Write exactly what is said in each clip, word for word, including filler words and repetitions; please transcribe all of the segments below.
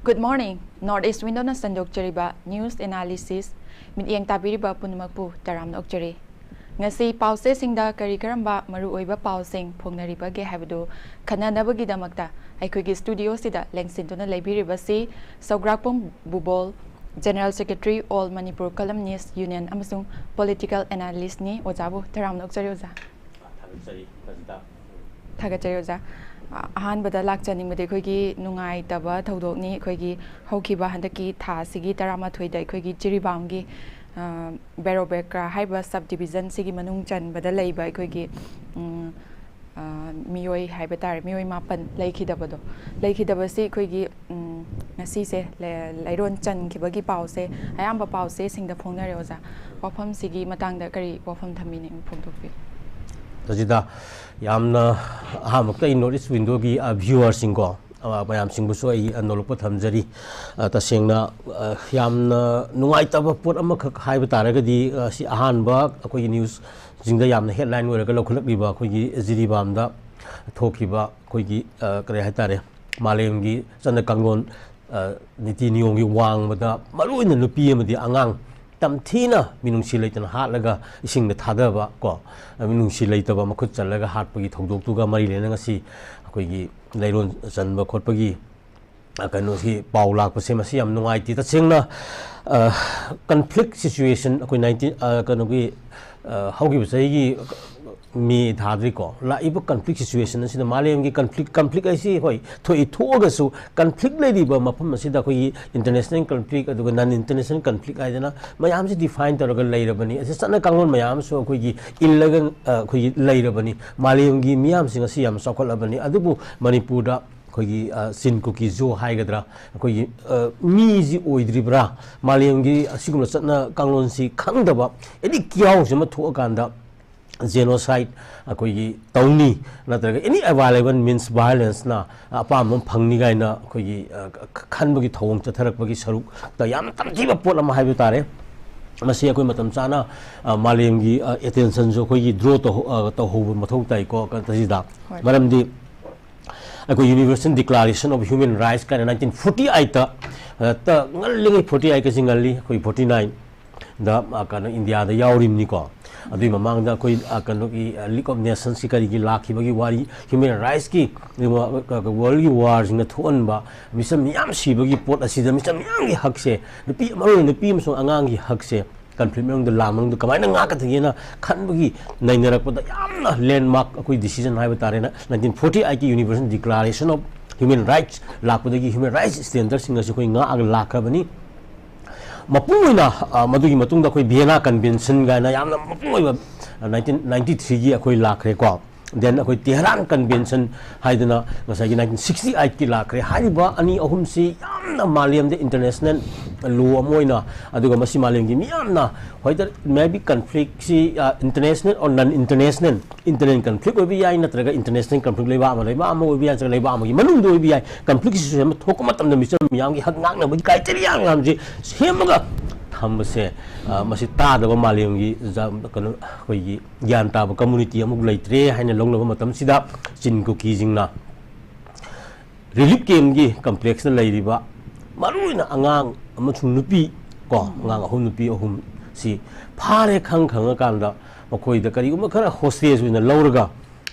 Good morning. North East Window-ꯅ ꯁꯟꯗꯣꯛꯆꯔꯤꯕ news analysis, ꯃꯤꯠꯌꯦꯡ ꯇꯥꯕꯤꯔꯤꯕ ꯄꯨꯝꯅꯃꯛꯄꯨ ꯇꯔꯥꯝꯅ ꯑꯣꯛꯆꯔꯤ꯫ ꯉꯁꯤ ꯄꯥꯎꯆꯦꯁꯤꯡꯗ ꯀꯔꯤ ꯀꯔꯝꯕ ꯃꯔꯨꯑꯣꯏꯕ ꯄꯥꯎꯁꯤꯡ ꯐꯣꯡꯅꯔꯤꯕꯒꯦ ꯍꯥꯏꯕꯗꯨ ꯈꯟꯅꯅꯕꯒꯤꯗꯃꯛꯇ ꯑꯩꯈꯣꯏꯒꯤ studio-ꯁꯤꯗ ꯂꯦꯡꯁꯤꯟꯗꯨꯅ ꯂꯩꯕꯤꯔꯤꯕꯁꯤ ꯁꯧꯒ꯭ꯔꯥꯛꯄꯝ ꯕꯨꯕꯣꯜ, General Secretary, All Manipur Columnist Union ꯑꯃꯁꯨꯡ political analyst-ꯅꯤ꯫ ꯑꯣꯖꯥꯕꯨ ꯇꯔꯥꯝꯅ ꯑꯣꯛꯆꯔꯤ, ꯑꯣꯖꯥ꯫ ꯊꯥꯒꯠꯆꯔꯤ, ꯄ꯭ꯔꯖꯤꯇꯥ꯫ ꯊꯥꯒꯠꯆꯔꯤ, ꯑꯣꯖꯥ꯫ ꯑ-, ꯑꯍꯥꯟꯕꯗ ꯂꯥꯛꯆꯅꯤꯡꯕꯗꯤ ꯑꯩꯈꯣꯏꯒꯤ ꯅꯨꯡꯉꯥꯏꯇꯕ ꯊꯧꯗꯣꯛꯅꯤ꯫ ꯑꯩꯈꯣꯏꯒꯤ ꯍꯧꯈꯤꯕ ꯍꯟꯗꯛꯀꯤ ꯊꯥ ꯑꯁꯤꯒꯤ ꯇꯔꯥꯃꯥꯊꯣꯏꯗ ꯑꯩꯈꯣꯏꯒꯤ ꯖꯤꯔꯤꯕꯥꯝꯒꯤ, ꯑ, ꯕꯦꯔꯣꯕꯦꯀ꯭ꯔꯥ ꯍꯥꯏꯔꯤꯕ sub division-ꯁꯤꯒꯤ ꯃꯅꯨꯡ ꯆꯟꯕꯗ ꯂꯩꯕ ꯑꯩꯈꯣꯏꯒꯤ, ꯎꯝ, ꯑ, ꯃꯤꯑꯣꯏ ꯍꯥꯏꯕ ꯇꯥꯔꯦ, ꯃꯤꯑꯣꯏ ꯃꯥꯄꯟ ꯂꯩꯈꯤꯗꯕꯗꯣ, ꯂꯩꯈꯤꯗꯕꯁꯤ ꯑꯩꯈꯣꯏꯒꯤ, ꯎꯝ, ꯉꯁꯤꯁꯦ ꯂꯦ-, ꯂꯩꯔꯣꯟ ꯆꯟꯈꯤꯕꯒꯤ ꯄꯥꯎꯁꯦ ꯑꯌꯥꯝꯕ ꯄꯥꯎꯆꯦꯁꯤꯡꯗ ꯐꯣꯡꯅꯔꯦ, ꯑꯣꯖꯥ꯫ ꯋꯥꯐꯝꯁꯤꯒꯤ ꯃꯇꯥꯡꯗ ꯀꯔꯤ ꯋꯥꯐꯝ ꯊꯝꯕꯤꯅꯤꯡ ꯐꯣꯡꯗꯣꯛꯄꯤꯌꯨ꯫ ꯄ꯭ꯔꯖꯤꯇꯥ, ꯌꯥꯝꯅ ꯑꯍꯥꯟꯕꯃꯛꯇ ꯑꯩ North East Window-ꯒꯤ, ꯑ, viewer-ꯁꯤꯡꯀꯣ, ꯑ, ꯃꯌꯥꯝꯁꯤꯡꯕꯨꯁꯨ ꯑꯩ, ꯑ, ꯅꯣꯛꯂꯛꯄ ꯊꯝꯖꯔꯤ꯫ ꯑ, ꯇꯁꯦꯡꯅ, ꯑ, ꯌꯥꯝꯅ ꯅꯨꯡꯉꯥꯏꯇꯕ ꯄꯣꯠ ꯑꯃꯈꯛ ꯍꯥꯏꯕ ꯇꯥꯔꯒꯗꯤ, ꯑ, ꯁꯤ ꯑꯍꯥꯟꯕ ꯑꯩꯈꯣꯏꯒꯤ news-ꯁꯤꯡꯗ ꯌꯥꯝꯅ headline ꯑꯣꯏꯔꯒ ꯂꯧꯈꯠꯂꯛꯂꯤꯕ ꯑꯩꯈꯣꯏꯒꯤ ꯖꯤꯔꯤꯕꯥꯝꯗ ꯊꯣꯛꯈꯤꯕ ꯑꯩꯈꯣꯏꯒꯤ, ꯑ, ꯀꯔꯤ ꯍꯥꯏꯇꯥꯔꯦ, ꯃꯥꯂꯦꯝꯒꯤ ꯆꯠꯅ ꯀꯥꯡꯂꯣꯟ, ꯑ, ꯅꯤꯇꯤ ꯅꯤꯌꯣꯝꯒꯤ ꯋꯥꯡꯃꯗ ꯃꯔꯨꯑꯣꯏꯅ ꯅꯨꯄꯤ ꯑꯃꯗꯤ ꯑꯉꯥꯡ ꯇꯝꯊꯤꯅ ꯃꯤꯅꯨꯡꯁꯤ ꯂꯩꯇꯅ ꯍꯥꯠꯂꯒ ꯏꯁꯤꯡꯗ ꯊꯥꯗꯕ ꯀꯣ, ꯃꯤꯅꯨꯡꯁꯤ ꯂꯩꯇꯕ ꯃꯈꯨꯠ ꯆꯜꯂꯒ ꯍꯥꯠꯄꯒꯤ ꯊꯧꯗꯣꯛꯇꯨꯒ ꯃꯔꯤ ꯂꯩꯅꯅ ꯉꯁꯤ ꯑꯩꯈꯣꯏꯒꯤ ꯂꯩꯔꯣꯟ ꯆꯟꯕ ꯈꯣꯠꯄꯒꯤ, ꯑ, ꯀꯩꯅꯣꯁꯤ ꯄꯥꯎ ꯂꯥꯛꯄꯁꯦ ꯃꯁꯤ ꯌꯥꯝ ꯅꯨꯡꯉꯥꯏꯇꯦ꯫ ꯇꯁꯦꯡꯅ, ꯑ, conflict situation ꯑꯩꯈꯣꯏ nineteen, ꯑ, ꯀꯩꯅꯣꯒꯤ, ꯑ, ꯍꯧꯈꯤꯕ ꯆꯍꯤꯒꯤ ꯃꯦ ꯊꯥꯗ꯭ꯔꯤꯀꯣ, ꯂꯥꯛꯏꯕ conflict situation ꯑꯁꯤꯗ ꯃꯥꯂꯦꯝꯒꯤ conflict, conflict ꯍꯥꯏꯁꯤ ꯍꯣꯏ ꯊꯣꯛꯏ, ꯊꯣꯛꯑꯒꯁꯨ conflict ꯂꯩꯔꯤꯕ ꯃꯐꯝ ꯑꯁꯤꯗ ꯑꯩꯈꯣꯏꯒꯤ international conflict ꯑꯗꯨꯒ non international conflict ꯍꯥꯏꯗꯅ ꯃꯌꯥꯝꯁꯤ define ꯇꯧꯔꯒ ꯂꯩꯔꯕꯅꯤ꯫ ꯑꯁꯤ ꯆꯠꯅ ꯀꯥꯡꯂꯣꯟ ꯃꯌꯥꯝ ꯑꯃꯁꯨ ꯑꯩꯈꯣꯏꯒꯤ ꯏꯜꯂꯒ, ꯑ, ꯑꯩꯈꯣꯏꯒꯤ ꯂꯩꯔꯕꯅꯤ꯫ ꯃꯥꯂꯦꯝꯒꯤ ꯃꯤꯌꯥꯝꯁꯤ ꯉꯁꯤ ꯌꯥꯝ ꯆꯥꯎꯈꯠꯂꯕꯅꯤ, ꯑꯗꯨꯕꯨ ꯃꯅꯤꯄꯨꯔꯗ ꯑꯩꯈꯣꯏꯒꯤ, ꯑ, ꯆꯤꯟ ꯀꯨꯀꯤ ꯖꯣ ꯍꯥꯏꯒꯗ꯭ꯔꯥ, ꯑꯩꯈꯣꯏꯒꯤ, ꯑ, ꯃꯤꯁꯤ ꯑꯣꯏꯗ꯭ꯔꯤꯕ꯭ꯔꯥ? ꯃꯥꯂꯦꯝꯒꯤ ꯑꯁꯤꯒꯨꯝꯕ ꯆꯠꯅ ꯀꯥꯡꯂꯣꯟꯁꯤ ꯈꯪꯗꯕ ꯑꯦꯅꯤ ꯀꯤꯌꯥꯎꯁꯤ ꯑꯃ ꯊꯣꯛꯑꯀꯥꯟꯗ genocide ꯑꯩꯈꯣꯏꯒꯤ ꯇꯧꯅꯤ, ꯅꯠꯇ꯭ꯔꯒ any available means violence-ꯅ ꯑꯄꯥꯝꯕ ꯑꯃ ꯐꯪꯅꯤ ꯀꯥꯏꯅ ꯑꯩꯈꯣꯏꯒꯤ, ꯑ, ꯈ-, ꯈꯟꯕꯒꯤ ꯊꯧꯑꯣꯡ ꯆꯠꯊꯔꯛꯄꯒꯤ ꯁꯔꯨꯛꯇ ꯌꯥꯝꯅ ꯇꯝꯊꯤꯕ ꯄꯣꯠ ꯑꯃ ꯍꯥꯏꯕ ꯇꯥꯔꯦ꯫ ꯃꯁꯤ ꯑꯩꯈꯣꯏ ꯃꯇꯝ ꯆꯥꯅ, ꯑ, ꯃꯥꯂꯦꯝꯒꯤ, ꯑ, attention-ꯁꯨ ꯑꯩꯈꯣꯏꯒꯤ draw ꯇꯧꯍꯧ-, ꯑ, ꯇꯧꯍꯧꯕ ꯃꯊꯧ ꯇꯥꯏꯀꯣ, ꯀ-, ꯇꯁꯤꯗ꯫ ꯍꯣꯏ꯫ ꯃꯔꯝꯗꯤ ꯑꯩꯈꯣꯏ Universal Declaration of Human Rights ꯀꯥꯏꯅ nineteen forty eight ꯇ, ꯑ, ꯇ ꯉꯜꯂꯤꯉꯩ, forty eight ꯀꯁꯤ ꯉꯜꯂꯤ, ꯑꯩꯈꯣꯏ forty nine ꯗ, ꯑ, ꯀꯩꯅꯣ, ꯏꯟꯗꯤꯌꯥꯗ ꯌꯥꯎꯔꯤꯕꯅꯤꯀꯣ꯫ ꯑꯗꯨꯒꯤ ꯃꯃꯥꯡꯗ ꯑꯩꯈꯣꯏ, ꯑ, ꯀꯩꯅꯣꯒꯤ, ꯑ, League of Nations ꯀꯤ ꯀꯔꯤꯒꯤ ꯂꯥꯛꯈꯤꯕꯒꯤ ꯋꯥꯔꯤ, human rights ꯀꯤ, ꯑ, world ꯒꯤ war ꯁꯤꯡꯅ ꯊꯣꯛꯍꯟꯕ, ꯃꯤꯆꯝ ꯃꯤꯌꯥꯝ ꯁꯤꯕꯒꯤ ꯄꯣꯠ ꯑꯁꯤꯗ ꯃꯤꯆꯝ ꯃꯤꯌꯥꯝꯒꯤ ꯍꯛꯁꯦ, ꯅꯨꯄꯤ, ꯃꯔꯨꯑꯣꯏꯅ ꯅꯨꯄꯤ ꯑꯃꯁꯨꯡ ꯑꯉꯥꯡꯒꯤ ꯍꯛꯁꯦ, conflict ꯃꯅꯨꯡꯗ, ꯂꯥꯟ ꯃꯅꯨꯡꯗ ꯀꯃꯥꯏꯅ ꯉꯥꯛꯀꯗꯒꯦꯅ ꯈꯟꯕꯒꯤ ꯅꯩꯅꯔꯛꯄꯗ ꯌꯥꯝꯅ landmark ꯑꯩꯈꯣꯏ decision ꯍꯥꯏꯕ ꯇꯥꯔꯦꯅ, nineteen forty eight ꯀꯤ Universal Declaration of Human Rights ꯂꯥꯛꯄꯗꯒꯤ human rights standard ꯁꯤꯡ ꯑꯁꯤ ꯑꯩꯈꯣꯏ ꯉꯥꯛꯑꯒ ꯂꯥꯛꯈ꯭ꯔꯕꯅꯤ꯫ ꯃꯄꯨꯡ ꯑꯣꯏꯅ, ꯑ, ꯃꯗꯨꯒꯤ ꯃꯇꯨꯡꯗ ꯑꯩꯈꯣꯏ Vienna Convention ꯀꯥꯏꯅ ꯌꯥꯝꯅ ꯃꯄꯨꯡ ꯑꯣꯏꯕ, ꯑ, nineteen ninety three ꯒꯤ ꯑꯩꯈꯣꯏ ꯂꯥꯛꯈ꯭ꯔꯦꯀꯣ꯫ Then ꯑꯩꯈꯣꯏ Tehran Convention ꯍꯥꯏꯗꯅ ꯉꯁꯥꯏꯒꯤ nineteen sixty eight ꯀꯤ ꯂꯥꯛꯈ꯭ꯔꯦ꯫ ꯍꯥꯏꯔꯤꯕ ꯑꯅꯤ ꯑꯍꯨꯝꯁꯤ ꯌꯥꯝꯅ ꯃꯥꯂꯦꯝꯗ international law ꯑꯃ ꯑꯣꯏꯅ, ꯑꯗꯨꯒ ꯃꯁꯤ ꯃꯥꯂꯦꯝꯒꯤ ꯃꯤꯌꯥꯝꯅ, whether maybe conflict ꯁꯤ, ꯑ, international or non international, internal conflict ꯑꯣꯏꯕ ꯌꯥꯏ, ꯅꯠꯇ꯭ꯔꯒ international conflict ꯂꯩꯕꯥꯛ ꯑꯃ, ꯂꯩꯕꯥꯛ ꯑꯃ ꯑꯣꯏꯕ ꯌꯥꯏ, ꯅꯠꯇ꯭ꯔꯒ ꯂꯩꯕꯥꯛ ꯑꯃꯒꯤ ꯃꯅꯨꯡꯗ ꯑꯣꯏꯕ ꯌꯥꯏ, conflict situation ꯑꯃ ꯊꯣꯛꯄ ꯃꯇꯝꯗ ꯃꯤꯆꯝ ꯃꯤꯌꯥꯝꯒꯤ ꯍꯛ ꯉꯥꯛꯅꯕꯒꯤ criteria ꯃꯌꯥꯝꯁꯤ ꯁꯦꯝꯃꯒ ꯊꯝꯕꯁꯦ, ꯑ, ꯃꯁꯤ ꯇꯥꯗꯕ ꯃꯥꯂꯦꯝꯒꯤ ꯖ-, ꯀꯩꯅꯣ, ꯑꯩꯈꯣꯏꯒꯤ ꯒ꯭ꯌꯥꯟ ꯇꯥꯕ community ꯑꯃꯨꯛ ꯂꯩꯇ꯭ꯔꯦ ꯍꯥꯏꯅ ꯂꯧꯅꯕ ꯃꯇꯝꯁꯤꯗ, ꯆꯤꯟ ꯀꯨꯀꯤꯁꯤꯡꯅ relief camp ꯀꯤ complex ꯇ ꯂꯩꯔꯤꯕ ꯃꯔꯨꯑꯣꯏꯅ ꯑꯉꯥꯡ ꯑꯃꯁꯨꯡ ꯅꯨꯄꯤ ꯀꯣ, ꯑꯉꯥꯡ ꯑꯍꯨꯝ, ꯅꯨꯄꯤ ꯑꯍꯨꯝ ꯁꯤ ꯐꯥꯔꯦ ꯈꯪ ꯈꯪꯉꯀꯥꯟꯗ ꯃꯈꯣꯏꯗ ꯀꯔꯤꯒꯨꯝꯕ ꯈꯔ hostage ꯑꯣꯏꯅ ꯂꯧꯔꯒ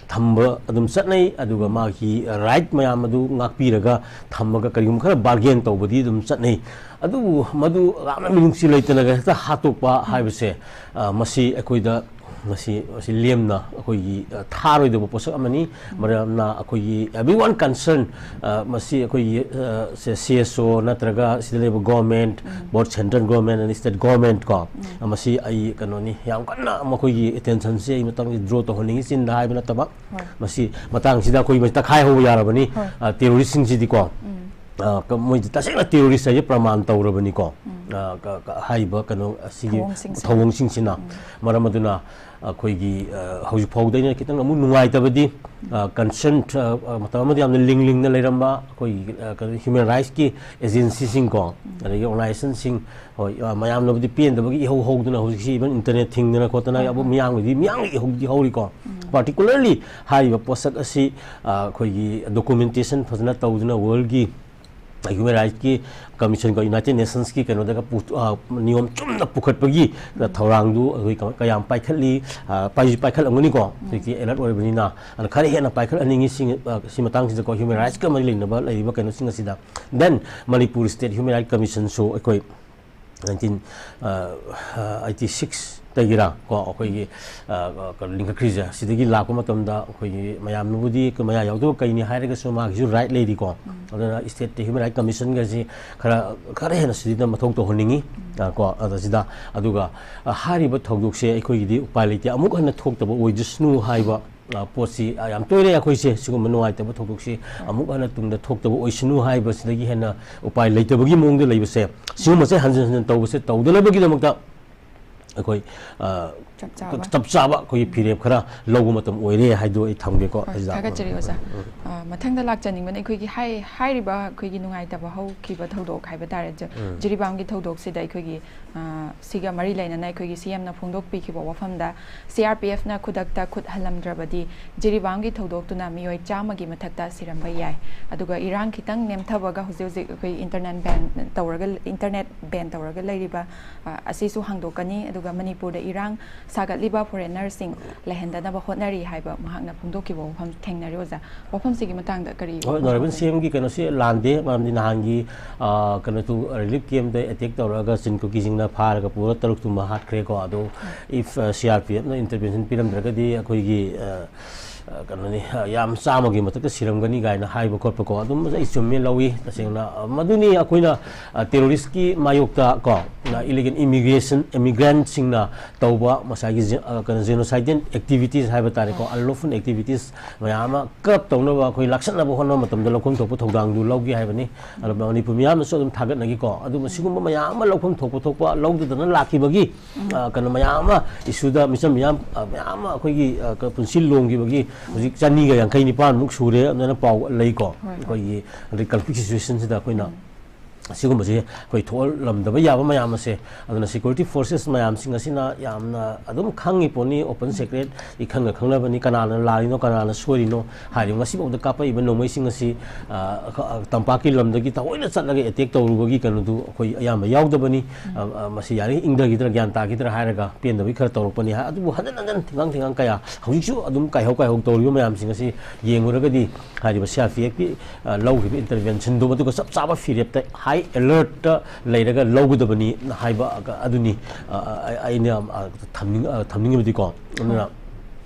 ꯊꯝꯕ ꯑꯗꯨꯝ ꯆꯠꯅꯩ, ꯑꯗꯨꯒ ꯃꯥꯒꯤ right ꯃꯌꯥꯝ ꯑꯗꯨ ꯉꯥꯛꯄꯤꯔꯒ ꯊꯝꯃꯒ ꯀꯔꯤꯒꯨꯝꯕ ꯈꯔ bargain ꯇꯧꯕꯗꯤ ꯑꯗꯨꯝ ꯆꯠꯅꯩ꯫ ꯑꯗꯨꯕꯨ ꯃꯗꯨ ꯌꯥꯝꯅ ꯃꯤꯅꯨꯡꯁꯤ ꯂꯩꯇꯅꯒ ꯍꯦꯛꯇ ꯍꯥꯠꯇꯣꯛꯄ ꯍꯥꯏꯕꯁꯦ, ꯑ, ꯃꯁꯤ ꯑꯩꯈꯣꯏꯗ, ꯃꯁꯤ, ꯃꯁꯤ ꯂꯦꯝꯅ ꯑꯩꯈꯣꯏꯒꯤ, ꯑ, ꯊꯥꯔꯣꯏꯗꯕ ꯄꯣꯠꯁꯛ ꯑꯃꯅꯤ꯫ ꯃꯔꯝꯅ ꯑꯩꯈꯣꯏꯒꯤ everyone concern, ꯑ, ꯃꯁꯤ ꯑꯩꯈꯣꯏꯒꯤ, ꯑ, ꯁꯦ-, C S O ꯅꯠꯇ꯭ꯔꯒ ꯁꯤꯗ ꯂꯩꯕ government, both central government and state government ꯀꯣ, ꯃꯁꯤ ꯑꯩ ꯀꯩꯅꯣꯅꯤ, ꯌꯥꯝ ꯀꯟꯅ ꯃꯈꯣꯏꯒꯤ attention ꯁꯦ ꯑꯩ ꯃꯇꯝꯒꯤ draw ꯇꯧꯍꯟꯅꯤꯡꯉꯤ ꯆꯤꯟꯗ ꯍꯥꯏꯕ ꯅꯠꯇꯕ꯫ ꯍꯣꯏ꯫ ꯃꯁꯤ ꯃꯇꯥꯡꯁꯤꯗ ꯑꯩꯈꯣꯏ ꯃꯁꯤ ꯇꯛꯈꯥꯏ ꯍꯧꯕ ꯌꯥꯔꯕꯅꯤ, ꯍꯣꯏ꯫ ꯑ, terrorist ꯁꯤꯡꯁꯤꯗꯤꯀꯣ꯫ ꯎꯝ꯫ ꯑ, ꯀ-, ꯃꯣꯏꯗꯤ ꯇꯁꯦꯡꯅ terrorist ꯍꯥꯏꯁꯦ ꯄ꯭ꯔꯃꯥꯟ ꯇꯧꯔꯕꯅꯤꯀꯣ꯫ ꯑ, ꯀ-, ꯀ-, ꯍꯥꯏꯔꯤꯕ ꯀꯩꯅꯣ ꯑꯁꯤꯒꯤ ꯊꯧꯑꯣꯡꯁꯤꯡꯁꯦ꯫ ꯊꯧꯑꯣꯡꯁꯤꯡꯁꯤꯅ꯫ ꯃꯔꯝ ꯑꯗꯨꯅ ꯑꯩꯈꯣꯏꯒꯤ, ꯑ, ꯍꯧꯖꯤꯛ ꯐꯥꯎꯗ ꯑꯩꯅ ꯈꯤꯇꯪ ꯑꯃꯨꯛ ꯅꯨꯡꯉꯥꯏꯇꯕꯗꯤ, ꯑ, concern, ꯑ, ꯑ, ꯃꯇꯝ ꯑꯃꯗ ꯌꯥꯝꯅ ꯂꯤꯡ ꯂꯤꯡꯅ ꯂꯩꯔꯝꯕ ꯑꯩꯈꯣꯏꯒꯤ, ꯑ, ꯀꯩꯅꯣ, human rights ꯀꯤ agency ꯁꯤꯡꯀꯣ, ꯑꯗꯒꯤ organization ꯁꯤꯡ, ꯍꯣꯏ, ꯑ, ꯃꯌꯥꯝꯅꯕꯨꯗꯤ ꯄꯦꯟꯗꯕꯒꯤ ꯏꯍꯧ ꯍꯧꯗꯅ ꯍꯧꯖꯤꯛꯁꯤ even internet ꯊꯤꯡꯗꯅ ꯈꯣꯠꯇꯅ ꯍꯣꯏ, ꯑꯕꯨ ꯍꯣꯏ꯫ ꯃꯤꯌꯥꯝꯒꯤꯗꯤ, ꯃꯤꯌꯥꯝꯒꯤ ꯏꯍꯧꯗꯤ ꯍꯧꯔꯤꯀꯣ꯫ Particularly ꯍꯥꯏꯔꯤꯕ ꯄꯣꯠꯁꯛ ꯑꯁꯤ, ꯑ, ꯑꯩꯈꯣꯏꯒꯤ documentation ꯐꯖꯅ ꯇꯧꯗꯨꯅ world ꯒꯤ human rights ꯀꯤ commission ꯀꯣ, United Nations ꯀꯤ ꯀꯩꯅꯣꯗꯒ ꯄꯨ-, ꯑ, ꯅꯤꯌꯣꯝ ꯆꯨꯝꯅ ꯄꯨꯈꯠꯄꯒꯤ ꯊꯧꯔꯥꯡꯗꯨ ꯑꯩꯈꯣꯏ ꯀꯃ-, ꯀꯌꯥꯝ ꯄꯥꯏꯈꯠꯂꯤ, ꯑ, ꯄꯥꯏꯁꯨ ꯄꯥꯏꯈꯠꯂꯝꯒꯅꯤꯀꯣ꯫ ꯍꯧꯖꯤꯛꯇꯤ alert ꯑꯣꯏꯔꯕꯅꯤꯅ, ꯑꯗꯨꯅ ꯈꯔ ꯍꯦꯟꯅ ꯄꯥꯏꯈꯠꯍꯟꯅꯤꯡꯉꯤ ꯁꯤ, ꯑ, ꯁꯤ ꯃꯇꯥꯡꯁꯤꯗꯀꯣ, human rights ꯀ ꯃꯔꯤ ꯂꯩꯅꯕ ꯂꯩꯔꯤꯕ ꯀꯩꯅꯣꯁꯤꯡ ꯑꯁꯤꯗ꯫ Then Manipur State Human Rights Commission ꯁꯨ ꯑꯩꯈꯣꯏ nineteen, ꯑ, ꯑ, eighty six ꯇꯒꯤꯔꯥ ꯀꯣ, ꯑꯩꯈꯣꯏꯒꯤ, ꯑ, ꯑ, ꯀꯩꯅꯣ, ꯂꯤꯡꯈꯠꯈ꯭ꯔꯤꯁꯦ, ꯁꯤꯗꯒꯤ ꯂꯥꯛꯄ ꯃꯇꯝꯗ ꯑꯩꯈꯣꯏꯒꯤ ꯃꯌꯥꯝꯅꯕꯨꯗꯤ ꯑꯩꯈꯣꯏ ꯃꯌꯥ ꯌꯥꯎꯗꯕ ꯀꯩꯅꯤ ꯍꯥꯏꯔꯒꯁꯨ ꯃꯥꯒꯤꯁꯨ right ꯂꯩꯔꯤꯀꯣ꯫ ꯑꯗꯨꯅ state ꯇ Human Rights Commission ꯒꯁꯤ ꯈꯔ, ꯈꯔ ꯍꯦꯟꯅ ꯁꯤꯖꯤꯟꯅ ꯃꯊꯧ ꯇꯧꯍꯟꯅꯤꯡꯉꯤ꯫ ꯑ, ꯀꯣ, ꯑꯗ ꯁꯤꯗ, ꯑꯗꯨꯒ, ꯑ, ꯍꯥꯏꯔꯤꯕ ꯊꯧꯗꯣꯛꯁꯦ ꯑꯩꯈꯣꯏꯒꯤꯗꯤ ꯎꯄꯥꯏ ꯂꯩꯇꯦ, ꯑꯃꯨꯛ ꯍꯟꯅ ꯊꯣꯛꯇꯕ ꯑꯣꯏꯖꯁꯅꯨ ꯍꯥꯏꯕ, ꯑ, ꯄꯣꯠꯁꯤ, ꯑ, ꯌꯥꯝ ꯇꯣꯏꯔꯦ ꯑꯩꯈꯣꯏꯁꯦ꯫ ꯁꯤꯒꯨꯝꯕ ꯅꯨꯡꯉꯥꯏꯇꯕ ꯊꯧꯗꯣꯛꯁꯤ ꯑꯃꯨꯛ ꯍꯟꯅ ꯇꯨꯡꯗ ꯊꯣꯛꯇꯕ ꯑꯣꯏꯁꯅꯨ ꯍꯥꯏꯕꯁꯤꯗꯒꯤ ꯍꯦꯟꯅ ꯎꯄꯥꯏ ꯂꯩꯇꯕꯒꯤ ꯃꯑꯣꯡꯗ ꯂꯩꯕꯁꯦ, ꯁꯤꯒꯨꯝꯕꯁꯦ ꯍꯟꯖꯤꯟ ꯍꯟꯖꯤꯟ ꯇꯧꯕꯁꯦ ꯇꯧꯗꯅꯕꯒꯤꯗꯃꯛꯇ ꯑꯩꯈꯣꯏ, ꯑ, ꯆꯞ ꯆꯥꯕ꯫ ꯆꯞ ꯆꯥꯕ ꯑꯩꯈꯣꯏꯒꯤ ꯐꯤꯔꯦꯞ ꯈꯔ ꯂꯧꯕ ꯃꯇꯝ ꯑꯣꯏꯔꯦ ꯍꯥꯏꯗꯣ ꯑꯩ ꯊꯝꯒꯦꯀꯣ꯫ ꯍꯣꯏ, ꯑꯁꯤꯗ꯫ ꯊꯥꯒꯠꯆꯔꯤ ꯑꯣꯖꯥ꯫ ꯎꯝ, ꯎꯝ꯫ ꯑ, ꯃꯊꯪꯗ ꯂꯥꯛꯆꯅꯤꯡꯕꯅ ꯑꯩꯈꯣꯏꯒꯤ ꯍꯥꯏ-, ꯍꯥꯏꯔꯤꯕ ꯑꯩꯈꯣꯏꯒꯤ ꯅꯨꯡꯉꯥꯏꯇꯕ ꯍꯧꯈꯤꯕ ꯊꯧꯗꯣꯛ ꯍꯥꯏꯕ ꯇꯥꯔꯦ, ꯖ-, ꯎꯝ꯫ ꯖꯤꯔꯤꯕꯥꯝꯒꯤ ꯊꯧꯗꯣꯛꯁꯤꯗ ꯑꯩꯈꯣꯏꯒꯤ, ꯑ, ꯁꯤꯒ ꯃꯔꯤ ꯂꯩꯅꯅ ꯑꯩꯈꯣꯏꯒꯤ ꯁꯤ ꯑꯦꯝꯅ ꯐꯣꯡꯗꯣꯛꯄꯤꯈꯤꯕ ꯋꯥꯐꯝꯗ, ꯁꯤ ꯑꯥꯔ ꯄꯤ ꯑꯦꯐꯅ ꯈꯨꯗꯛꯇ ꯈꯨꯠ ꯍꯜꯂꯝꯗ꯭ꯔꯕꯗꯤ ꯖꯤꯔꯤꯕꯥꯝꯒꯤ ꯊꯧꯗꯣꯛꯇꯨꯅ ꯃꯤꯑꯣꯏ ꯆꯥꯝꯃꯒꯤ ꯃꯊꯛꯇ ꯁꯤꯔꯝꯕ ꯌꯥꯏ꯫ ꯑꯗꯨꯒ ꯏꯔꯥꯡ ꯈꯤꯇꯪ ꯅꯦꯝꯊꯕꯒ ꯍꯧꯖꯤꯛ ꯍꯧꯖꯤꯛ ꯑꯩꯈꯣꯏ internet ban ꯇꯧꯔꯒ, internet ban ꯇꯧꯔꯒ ꯂꯩꯔꯤꯕ, ꯑ, ꯑꯁꯤꯁꯨ ꯍꯥꯡꯗꯣꯛꯀꯅꯤ꯫ ꯑꯗꯨꯒ ꯃꯅꯤꯄꯨꯔꯗ ꯏꯔꯥꯡ ꯁꯥꯒꯠꯂꯤꯕ foreigner ꯁꯤꯡ ꯂꯩꯍꯟꯗꯅꯕ ꯍꯣꯠꯅꯔꯤ ꯍꯥꯏꯕ ꯃꯍꯥꯛꯅ ꯐꯣꯡꯗꯣꯛꯈꯤꯕ ꯋꯥꯐꯝ ꯊꯦꯡꯅꯔꯤ ꯑꯣꯖꯥ꯫ ꯋꯥꯐꯝꯁꯤꯒꯤ ꯃꯇꯥꯡꯗ ꯀꯔꯤ ꯍꯣꯏ, ꯋꯥꯐꯝ Honourable ꯂꯩ? ꯁꯤ ꯑꯦꯝꯒꯤ ꯀꯩꯅꯣꯁꯤ ꯂꯥꯟꯗꯦ, ꯃꯔꯝꯗꯤ ꯅꯍꯥꯟꯒꯤ, ꯑ, ꯀꯩꯅꯣꯁꯨ relief camp ꯇ attack ꯇꯧꯔꯒ ꯆꯤꯟ ꯀꯨꯀꯤꯁꯤꯡꯅ ꯐꯥꯔꯒ ꯄꯨꯔ ꯇꯔꯨꯛ ꯇꯨꯝꯕ ꯍꯥꯠꯈ꯭ꯔꯦꯀꯣ꯫ ꯑꯗꯣ ꯎꯝ꯫ if, ꯑ, ꯁꯤ ꯑꯥꯔ ꯄꯤ ꯑꯦꯐꯅ intervention ꯄꯤꯔꯝꯗ꯭ꯔꯒꯗꯤ ꯑꯩꯈꯣꯏꯒꯤ, ꯑ, ꯑ, ꯀꯩꯅꯣꯅꯤ, ꯑ, ꯌꯥꯝ ꯆꯥꯝꯃꯒꯤ ꯃꯊꯛꯇ ꯁꯤꯔꯝꯒꯅꯤ ꯀꯥꯏꯅ ꯍꯥꯏꯕ ꯈꯣꯠꯄ ꯀꯣ, ꯑꯗꯨꯝ ꯑꯩ ꯆꯨꯝꯃꯦ ꯂꯧꯏ ꯇꯁꯦꯡꯅ꯫ ꯑ, ꯃꯗꯨꯅꯤ ꯑꯩꯈꯣꯏꯅ, ꯑ, terrorist ꯀꯤ ꯃꯥꯌꯣꯛꯇ ꯀꯣ, ꯑ, illegal immigration, immigrant ꯁꯤꯡꯅ ꯇꯧꯕ ꯉꯁꯥꯏꯒꯤ ꯖꯦ-, ꯑ, ꯀꯩꯅꯣ, genocidal activities ꯍꯥꯏꯕ ꯇꯥꯔꯦꯀꯣ, unlawful activities ꯃꯌꯥꯝ ꯑꯃ curb ꯇꯧꯅꯕ ꯑꯩꯈꯣꯏ ꯂꯥꯛꯁꯟꯅꯕ ꯍꯣꯠꯅꯕ ꯃꯇꯝꯗ ꯂꯧꯐꯝ ꯊꯣꯛꯄ ꯊꯧꯗꯥꯡꯗꯨ ꯂꯧꯒꯦ ꯍꯥꯏꯕꯅꯤ꯫ ꯑꯗꯨ ꯃꯅꯤꯄꯨꯔ ꯃꯤꯌꯥꯝꯅꯁꯨ ꯑꯗꯨꯝ ꯊꯥꯒꯠꯅꯈꯤꯀꯣ꯫ ꯑꯗꯨ ꯃꯁꯤꯒꯨꯝꯕ ꯃꯌꯥꯝ ꯑꯃ ꯂꯧꯐꯝ ꯊꯣꯛꯄ ꯊꯣꯛꯄ ꯂꯧꯗꯗꯅ ꯂꯥꯛꯈꯤꯕꯒꯤ, ꯑ, ꯀꯩꯅꯣ ꯃꯌꯥꯝ ꯑꯃ ꯏꯁꯨꯗ ꯃꯤꯆꯝ ꯃꯤꯌꯥꯝ, ꯑ, ꯃꯌꯥꯝ ꯑꯃ ꯑꯩꯈꯣꯏꯒꯤ, ꯑ, ꯀ-, ꯄꯨꯟꯁꯤ ꯂꯣꯡꯈꯤꯕꯒꯤ ꯍꯧꯖꯤꯛ ꯆꯅꯤꯒ ꯌꯥꯡꯈꯩ ꯅꯤꯄꯥꯟꯃꯨꯛ ꯁꯨꯔꯦ ꯑꯗꯨꯃꯥꯏꯅ ꯄꯥꯎ ꯂꯩꯀꯣ꯫ ꯍꯣꯏ, ꯍꯣꯏ꯫ ꯑꯩꯈꯣꯏꯒꯤ ꯍꯧꯖꯤꯛ conflict situation ꯁꯤꯗ ꯑꯩꯈꯣꯏꯅ ꯎꯝ꯫ ꯑꯁꯤꯒꯨꯝꯕꯁꯦ ꯑꯩꯈꯣꯏ ꯊꯣꯛꯍꯜꯂꯝꯗꯕ ꯌꯥꯕ ꯃꯌꯥꯝ ꯑꯁꯦ, ꯑꯗꯨꯅ security forces ꯃꯌꯥꯝꯁꯤꯡ ꯑꯁꯤꯅ ꯌꯥꯝꯅ ꯑꯗꯨꯝ ꯈꯪꯉꯤ ꯄꯣꯠꯅꯤ, open secret, ꯏꯈꯪꯒ ꯈꯪꯅꯕꯅꯤ, ꯀꯅꯥꯅ ꯂꯥꯜꯂꯤꯅꯣ, ꯀꯅꯥꯅ ꯁꯣꯏꯔꯤꯅꯣ ꯍꯥꯏꯔꯤꯕ꯫ ꯉꯁꯤꯐꯥꯎꯗ ꯀꯥꯞꯄꯛꯏꯕ ꯅꯣꯡꯃꯩꯁꯤꯡ ꯑꯁꯤ, ꯑ, ꯑ, ꯇꯝꯄꯥꯛꯀꯤ ꯂꯝꯗꯒꯤ ꯊꯑꯣꯏꯅ ꯆꯠꯂꯒ attack ꯇꯧꯔꯨꯕꯒꯤ ꯀꯩꯅꯣꯗꯨ ꯑꯩꯈꯣꯏ ꯑꯌꯥꯝꯕ ꯌꯥꯎꯗꯕꯅꯤ꯫ ꯑ, ꯑ, ꯃꯁꯤ ꯌꯥꯔꯤ ꯏꯪꯊꯈꯤꯗ꯭ꯔꯥ, ꯒ꯭ꯌꯥꯟ ꯇꯥꯈꯤꯗ꯭ꯔꯥ ꯍꯥꯏꯔꯒ ꯄꯦꯟꯗꯕꯒꯤ ꯈꯔ ꯇꯧꯔꯛꯄꯅꯤ ꯍꯥꯏ꯫ ꯑꯗꯨꯕꯨ ꯍꯟꯖꯤꯟ ꯍꯟꯖꯤꯟ ꯊꯤꯡꯒꯥꯡ ꯊꯤꯡꯒꯥꯡ ꯀꯌꯥ ꯍꯧꯖꯤꯛꯁꯨ ꯑꯗꯨꯝ ꯀꯥꯏꯍꯧ ꯀꯥꯏꯍꯧ ꯇꯧꯔꯤꯕ ꯃꯌꯥꯝꯁꯤꯡ ꯑꯁꯤ ꯌꯦꯡꯉꯨꯔꯒꯗꯤ ꯍꯥꯏꯔꯤꯕ CRPF ꯀꯤ, ꯑ, ꯂꯧꯈꯤꯕ intervention ꯗꯨ ꯃꯗꯨꯒ ꯆꯞ ꯆꯥꯕ ꯐꯤꯔꯦꯞꯇ, high alert ꯇ ꯂꯩꯔꯒ ꯂꯧꯒꯗꯕꯅꯤ ꯍꯥꯏꯕ ꯑꯗꯨꯅꯤ, ꯑ, ꯑ, ꯑꯩꯅ, ꯑ, ꯊꯝꯅꯤꯡ-, ꯑ, ꯊꯝꯅꯤꯡꯉꯤꯕꯗꯤꯀꯣ꯫ ꯑꯗꯨꯅ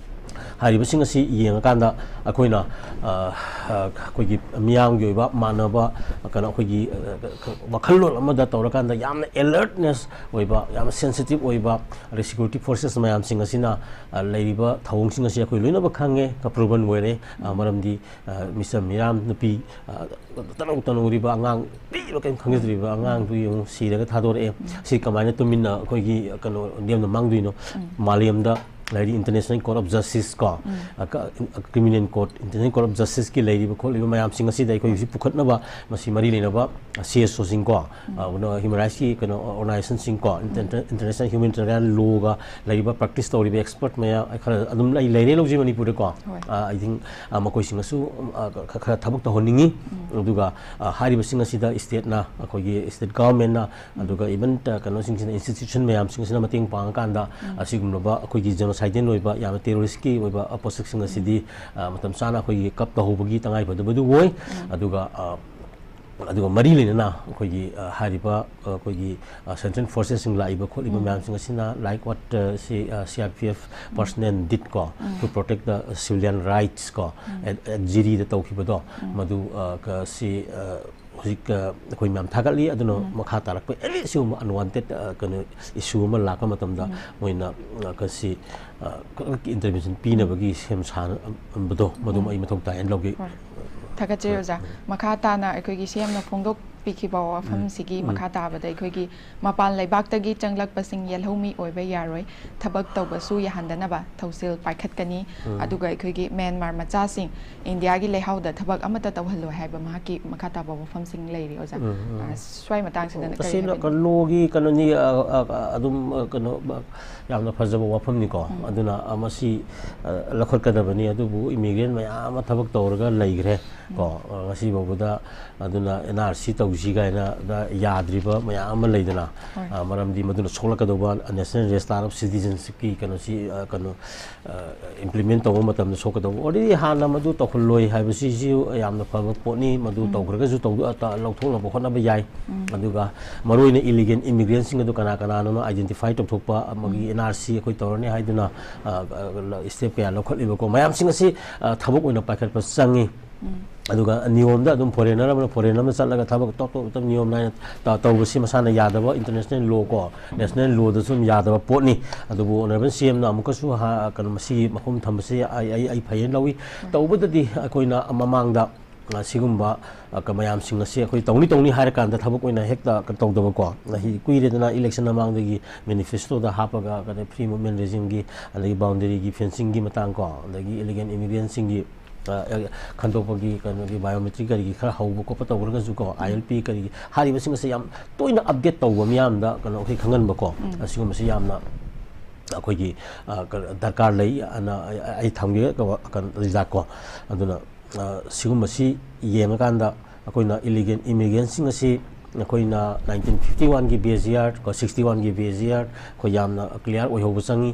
ꯍꯥꯏꯔꯤꯕꯁꯤꯡ ꯑꯁꯤ ꯌꯦꯡꯉꯀꯥꯟꯗ ꯑꯩꯈꯣꯏꯅ, ꯑ, ꯑ, ꯑꯩꯈꯣꯏꯒꯤ ꯃꯤꯌꯥꯝꯒꯤ ꯑꯣꯏꯕ ꯃꯥꯟꯅꯕ, ꯀꯩꯅꯣ, ꯑꯩꯈꯣꯏꯒꯤ, ꯑ, ꯋꯥꯈꯜꯂꯣꯟ ꯑꯃꯗ ꯇꯧꯔꯀꯥꯟꯗ ꯌꯥꯝꯅ alertness ꯑꯣꯏꯕ, ꯌꯥꯝꯅ sensitive ꯑꯣꯏꯕ, ꯑꯗꯩ security forces ꯃꯌꯥꯝꯁꯤꯡ ꯑꯁꯤꯅ, ꯑ, ꯂꯩꯔꯤꯕ ꯊꯧꯑꯣꯡꯁꯤꯡ ꯑꯁꯤ ꯑꯩꯈꯣꯏ ꯂꯣꯏꯅꯃꯛ ꯈꯪꯉꯦ, proven ꯑꯣꯏꯔꯦ꯫ ꯑ, ꯃꯔꯝꯗꯤ, ꯑ, ꯃꯤꯆꯝ ꯃꯤꯌꯥꯝ, ꯅꯨꯄꯤ, ꯑ, ꯇꯅꯧ ꯇꯅꯧꯔꯤꯕ ꯑꯉꯥꯡ, ꯄꯤꯛꯏꯕ, ꯀꯔꯤꯝ ꯈꯪꯖꯗ꯭ꯔꯤꯕ ꯑꯉꯥꯡꯗꯨ ꯌꯦꯡꯉꯨ, ꯁꯤꯔꯒ ꯊꯥꯗꯣꯔꯛꯑꯦ꯫ ꯁꯤ ꯀꯃꯥꯏꯅ ꯇꯨꯃꯤꯟꯅ ꯑꯩꯈꯣꯏꯒꯤ, ꯀꯩꯅꯣ, ꯂꯦꯝꯅ ꯃꯥꯡꯗꯣꯏꯅꯣ? ꯃꯥꯂꯦꯝꯗ ꯂꯩꯔꯤ International Court of Justice ꯀꯣ, ꯑ, ꯀ-, ꯑ, Criminal Court, International Court of Justice ꯀꯤ ꯂꯩꯔꯤꯕ ꯈꯣꯠꯂꯤꯕ ꯃꯌꯥꯝꯁꯤꯡ ꯑꯁꯤꯗ ꯑꯩꯈꯣꯏ ꯍꯧꯖꯤꯛ ꯄꯨꯈꯠꯅꯕ, ꯃꯁꯤ ꯃꯔꯤ ꯂꯩꯅꯕ, ꯑ, CSO ꯁꯤꯡ ꯀꯣ, ꯑ, ꯀꯩꯅꯣ, human rights ꯀꯤ ꯀꯩꯅꯣ organization ꯁꯤꯡ ꯀꯣ, inter-, inter-, international humanitarian law ꯒ ꯂꯩꯔꯤꯕ practice ꯇꯧꯔꯤꯕ expert ꯃꯌꯥꯝ ꯈꯔ ꯑꯗꯨꯝ ꯂꯩ, ꯂꯩꯔꯦ ꯂꯧꯖꯩ ꯃꯅꯤꯄꯨꯔꯗ ꯀꯣ꯫ ꯍꯣꯏ꯫ ꯑ, I think, ꯑ, ꯃꯈꯣꯏꯁꯤꯡꯅꯁꯨ, ꯑ, ꯈ-, ꯈꯔ ꯊꯕꯛ ꯇꯧꯍꯟꯅꯤꯡꯉꯤ꯫ ꯑꯗꯨꯒ, ꯑ, ꯍꯥꯏꯔꯤꯕꯁꯤꯡ ꯑꯁꯤꯗ state ꯅ, ꯑꯩꯈꯣꯏꯒꯤ state government ꯅ, ꯑꯗꯨꯒ even, ꯑ, ꯀꯩꯅꯣꯁꯤꯡꯁꯤꯅ, institution ꯃꯌꯥꯝꯁꯤꯡ ꯑꯁꯤꯅ ꯃꯇꯦꯡ ꯄꯥꯡꯉꯀꯥꯟꯗ ꯑꯁꯤꯒꯨꯝꯂꯕ ꯑꯩꯈꯣꯏꯒꯤ genocidal ꯑꯣꯏꯕ, ꯌꯥꯝꯅ terrorist ꯀꯤ ꯑꯣꯏꯕ, ꯑ, ꯄꯣꯠꯁꯛꯁꯤꯡ ꯑꯁꯤꯗꯤ, ꯑ, ꯃꯇꯝ ꯆꯥꯅ ꯑꯩꯈꯣꯏꯒꯤ curb ꯇꯧꯍꯧꯕꯒꯤ ꯇꯉꯥꯏꯐꯗꯕꯗꯨ ꯑꯣꯏ꯫ ꯑꯗꯨꯒ, ꯑ, ꯑꯗꯨꯒ ꯃꯔꯤ ꯂꯩꯅꯅ ꯑꯩꯈꯣꯏꯒꯤ, ꯑ, ꯍꯥꯏꯔꯤꯕ, ꯑ, ꯑꯩꯈꯣꯏꯒꯤ, ꯑ, ꯁꯦꯟꯇ꯭ꯔꯦꯜ ꯐꯣꯔꯁꯦꯁꯁꯤꯡ ꯂꯥꯛꯏꯕ ꯈꯣꯠꯂꯤꯕ ꯃꯌꯥꯝꯁꯤꯡ ꯑꯁꯤꯅ, like what, ꯑ, ꯁꯤ, ꯑ, C R P F personnel did ꯀꯣ, to protect the civilian rights ꯀꯣ, at, at ꯖꯤꯔꯤꯗ ꯇꯧꯈꯤꯕꯗꯣ, ꯃꯗꯨ, ꯑ, ꯀ-, ꯁꯤ, ꯑ, ꯍꯧꯖꯤꯛ, ꯑ, ꯑꯩꯈꯣꯏ ꯃꯌꯥꯝ ꯊꯥꯒꯠꯂꯤ꯫ ꯑꯗꯨꯅ ꯃꯈꯥ ꯇꯥꯔꯛꯄ any ꯁꯤꯒꯨꯝꯕ unwanted, ꯑ, ꯀꯩꯅꯣ, issue ꯑꯃ ꯂꯥꯛꯄ ꯃꯇꯝꯗ ꯃꯣꯏꯅ, ꯑ, ꯀ-, ꯁꯤ, ꯑ, ꯀ-, intervention ꯄꯤꯅꯕꯒꯤ ꯁꯦꯝ ꯁꯥꯕꯗꯣ, ꯃꯗꯨꯃ ꯑꯩ ꯃꯊꯧ ꯇꯥꯏ ꯍꯥꯏꯅ ꯂꯧꯒꯦ꯫ ꯍꯣꯏ꯫ ꯊꯥꯒꯠꯆꯔꯤ, ꯑꯣꯖꯥ꯫ ꯃꯈꯥ ꯇꯥꯅ ꯑꯩꯈꯣꯏꯒꯤ ꯁꯤ ꯑꯦꯝꯅ ꯐꯣꯡꯗꯣꯛꯄꯤꯈꯤꯕ ꯋꯥꯐꯝꯁꯤꯒꯤ ꯃꯈꯥ ꯇꯥꯕꯗ ꯑꯩꯈꯣꯏꯒꯤ ꯃꯄꯥꯟ ꯂꯩꯕꯥꯛꯇꯒꯤ ꯆꯪꯂꯛꯄꯁꯤꯡ ꯌꯦꯜꯍꯧꯃꯤ ꯑꯣꯏꯕ ꯌꯥꯔꯣꯏ, ꯊꯕꯛ ꯇꯧꯕꯁꯨ ꯌꯥꯍꯟꯗꯅꯕ ꯊꯧꯁꯤꯜ ꯄꯥꯏꯈꯠꯀꯅꯤ꯫ ꯑꯗꯨꯒ ꯑꯩꯈꯣꯏꯒꯤ ꯃ꯭ꯌꯥꯟꯃꯥꯔ ꯃꯆꯥꯁꯤꯡ ꯏꯟꯗꯤꯌꯥꯒꯤ ꯂꯩꯍꯥꯎꯗ ꯊꯕꯛ ꯑꯃꯠꯇ ꯇꯧꯍꯜꯂꯣꯏ ꯍꯥꯏꯕ ꯃꯍꯥꯛꯀꯤ ꯃꯈꯥ ꯇꯥꯕ ꯋꯥꯐꯝꯁꯤꯡ ꯂꯩꯔꯤ, ꯑꯣꯖꯥ꯫ ꯑ, ꯁ꯭ꯋꯥꯏ ꯃꯇꯥꯡꯁꯤꯗ ꯀꯔꯤ ꯇꯁꯦꯡꯅ ꯍꯥꯏꯕꯤꯅꯤꯡ- ꯀ-, ꯂꯣꯒꯤ ꯀꯩꯅꯣꯅꯤ, ꯑ, ꯑ, ꯑ, ꯑꯗꯨꯝ, ꯑ, ꯀꯩꯅꯣ, ꯑ, ꯌꯥꯝꯅ ꯐꯖꯕ ꯋꯥꯐꯝꯅꯤꯀꯣ꯫ ꯑꯗꯨꯅ, ꯑ, ꯃꯁꯤ, ꯑ, ꯂꯧꯈꯠꯀꯗꯕꯅꯤ꯫ ꯑꯗꯨꯕꯨ immigrant ꯃꯌꯥꯝ ꯑꯃ ꯊꯕꯛ ꯇꯧꯔꯒ ꯂꯩꯈ꯭ꯔꯦ ꯀꯣ꯫ ꯑ, ꯉꯁꯤ ꯐꯥꯎꯕꯗ ꯑꯗꯨꯅ N R C ꯇꯧꯁꯤ ꯀꯥꯏꯅ ꯌꯥꯗ꯭ꯔꯤꯕ ꯃꯌꯥꯝ ꯑꯃ ꯂꯩꯗꯅ, ꯍꯣꯏ꯫ ꯑ, ꯃꯔꯝꯗꯤ ꯃꯗꯨꯅ ꯁꯣꯛꯂꯛꯀꯗꯧꯕ National Register of Citizenshipꯀꯤ ꯀꯩꯅꯣꯁꯤ, ꯑ, ꯀꯩꯅꯣ, ꯑ, implement ꯇꯧꯕ ꯃꯇꯝꯗ ꯁꯣꯛꯀꯗꯧꯕ꯫ Already ꯍꯥꯟꯅ ꯃꯗꯨ ꯇꯧꯍꯜꯂꯣꯏ ꯍꯥꯏꯕꯁꯤꯁꯨ ꯌꯥꯝꯅ ꯐꯕ ꯄꯣꯠꯅꯤ꯫ ꯃꯗꯨ ꯇꯧꯈ꯭ꯔꯒꯁꯨ ꯇꯧ-, ꯑ, ꯇ-, ꯂꯧꯊꯣꯛꯅꯕ ꯍꯣꯠꯅꯕ ꯌꯥꯏ꯫ ꯑꯗꯨꯒ ꯃꯔꯨꯑꯣꯏꯅ illegal immigrantꯁꯤꯡ ꯑꯗꯨ ꯀꯅꯥ ꯀꯅꯥꯅꯣ identify ꯇꯧꯊꯣꯛꯄ, ꯑꯃꯒꯤ N R C ꯑꯩꯈꯣꯏ ꯇꯧꯔꯅꯤ ꯍꯥꯏꯗꯨꯅ, ꯑ, ꯑ, step ꯀꯌꯥ ꯂꯧꯈꯠꯂꯤꯕꯀꯣ꯫ ꯃꯌꯥꯝꯁꯤꯡ ꯑꯁꯤ, ꯑ, ꯊꯕꯛ ꯑꯣꯏꯅ ꯄꯥꯏꯈꯠꯄ ꯆꯪꯉꯤ꯫ ꯑꯗꯨꯒ ꯅꯤꯌꯣꯝꯗ ꯑꯗꯨꯝ foreigner ꯑꯃꯅ foreign ꯑꯃ ꯆꯠꯂꯒ ꯊꯕꯛ ꯇꯣꯞ ꯇꯣꯞ ꯇꯣꯞ ꯅꯤꯌꯣꯝ ꯅꯥꯏꯅ ꯇ-, ꯇꯧꯕꯁꯤ ꯃꯁꯥꯅ ꯌꯥꯗꯕ, international law ꯀꯣ, national lawꯗꯁꯨ ꯑꯗꯨꯝ ꯌꯥꯗꯕ ꯄꯣꯠꯅꯤ꯫ ꯑꯗꯨꯕꯨ Honourable C Mꯅ ꯑꯃꯨꯛꯀꯁꯨ ꯍꯥ-, ꯀꯩꯅꯣ, ꯃꯁꯤꯒꯤ ꯃꯈꯨꯝ ꯊꯝꯕꯁꯤ ꯑꯩ, ꯑꯩ, ꯑꯩ ꯐꯩꯌꯦꯅ ꯂꯧꯏ꯫ ꯇꯧꯕꯗꯗꯤ ꯑꯩꯈꯣꯏꯅ ꯃꯃꯥꯡꯗ, ꯑ, ꯁꯤꯒꯨꯝꯕ, ꯑ, ꯀ-, ꯃꯌꯥꯝꯁꯤꯡ ꯑꯁꯤ ꯑꯩꯈꯣꯏ ꯇꯧꯅꯤ ꯇꯧꯅꯤ ꯍꯥꯏꯔꯀꯥꯟꯗ ꯊꯕꯛ ꯑꯣꯏꯅ ꯍꯦꯛꯇ ꯀꯩꯅꯣ ꯇꯧꯗꯕꯀꯣ꯫ ꯉꯁꯤ ꯀꯨꯏꯔꯦꯗꯅ election ꯃꯃꯥꯡꯗꯒꯤ manifestoꯗ ꯍꯥꯞꯄꯒ, ꯀꯩꯅꯣ, free movement regimeꯒꯤ, ꯑꯗꯒꯤ boundaryꯒꯤ fencingꯒꯤ ꯃꯇꯥꯡ ꯀꯣ, ꯑꯗꯒꯤ illegal immigrantꯁꯤꯡꯒꯤ ꯑ, ꯑ, ꯈꯟꯗꯣꯛꯄꯒꯤ ꯀꯩꯅꯣꯒꯤ biometric ꯀꯔꯤꯒꯤ ꯈꯔ ꯍꯧꯕ ꯈꯣꯠꯄ ꯇꯧꯈ꯭ꯔꯒꯁꯨꯀꯣ, I L P ꯀꯔꯤꯒꯤ ꯍꯥꯏꯔꯤꯕꯁꯤꯡ ꯑꯁꯦ ꯌꯥꯝ ꯇꯣꯏꯅ update ꯇꯧꯕ ꯃꯤꯌꯥꯝꯗ ꯀꯩꯅꯣ ꯑꯩꯈꯣꯏ ꯈꯪꯍꯟꯕꯀꯣ, ꯑꯁꯤꯒꯨꯝꯕꯁꯤ ꯌꯥꯝꯅ ꯑꯩꯈꯣꯏꯒꯤ, ꯑ, ꯀ-, ꯗꯔꯀꯥꯔ ꯂꯩ꯫ ꯑꯅ ꯑꯩ, ꯑꯩ ꯊꯝꯒꯦ ꯀꯣ, ꯀꯩꯅꯣ, ꯔꯤꯖꯥꯛ ꯀꯣ꯫ ꯑꯗꯨꯅ, ꯑ, ꯁꯤꯒꯨꯝꯕꯁꯤ ꯌꯦꯡꯉꯀꯥꯟꯗ ꯑꯩꯈꯣꯏꯅ illegal immigrantꯁꯤꯡ ꯑꯁꯤ ꯑꯩꯈꯣꯏꯅ ꯅꯥꯏꯟꯇꯤꯟ ꯐꯤꯐꯇꯤ ꯋꯥꯟꯒꯤ ꯕꯦꯁ ꯏꯌꯥꯔ ꯀꯣ, ꯁꯤꯛꯁꯇꯤ ꯋꯥꯟꯒꯤ ꯕꯦꯁ ꯏꯌꯥꯔ ꯑꯩꯈꯣꯏ ꯌꯥꯝꯅ ꯀ꯭ꯂꯤꯌꯥꯔ ꯑꯣꯏꯍꯧꯕ ꯆꯪꯉꯤ꯫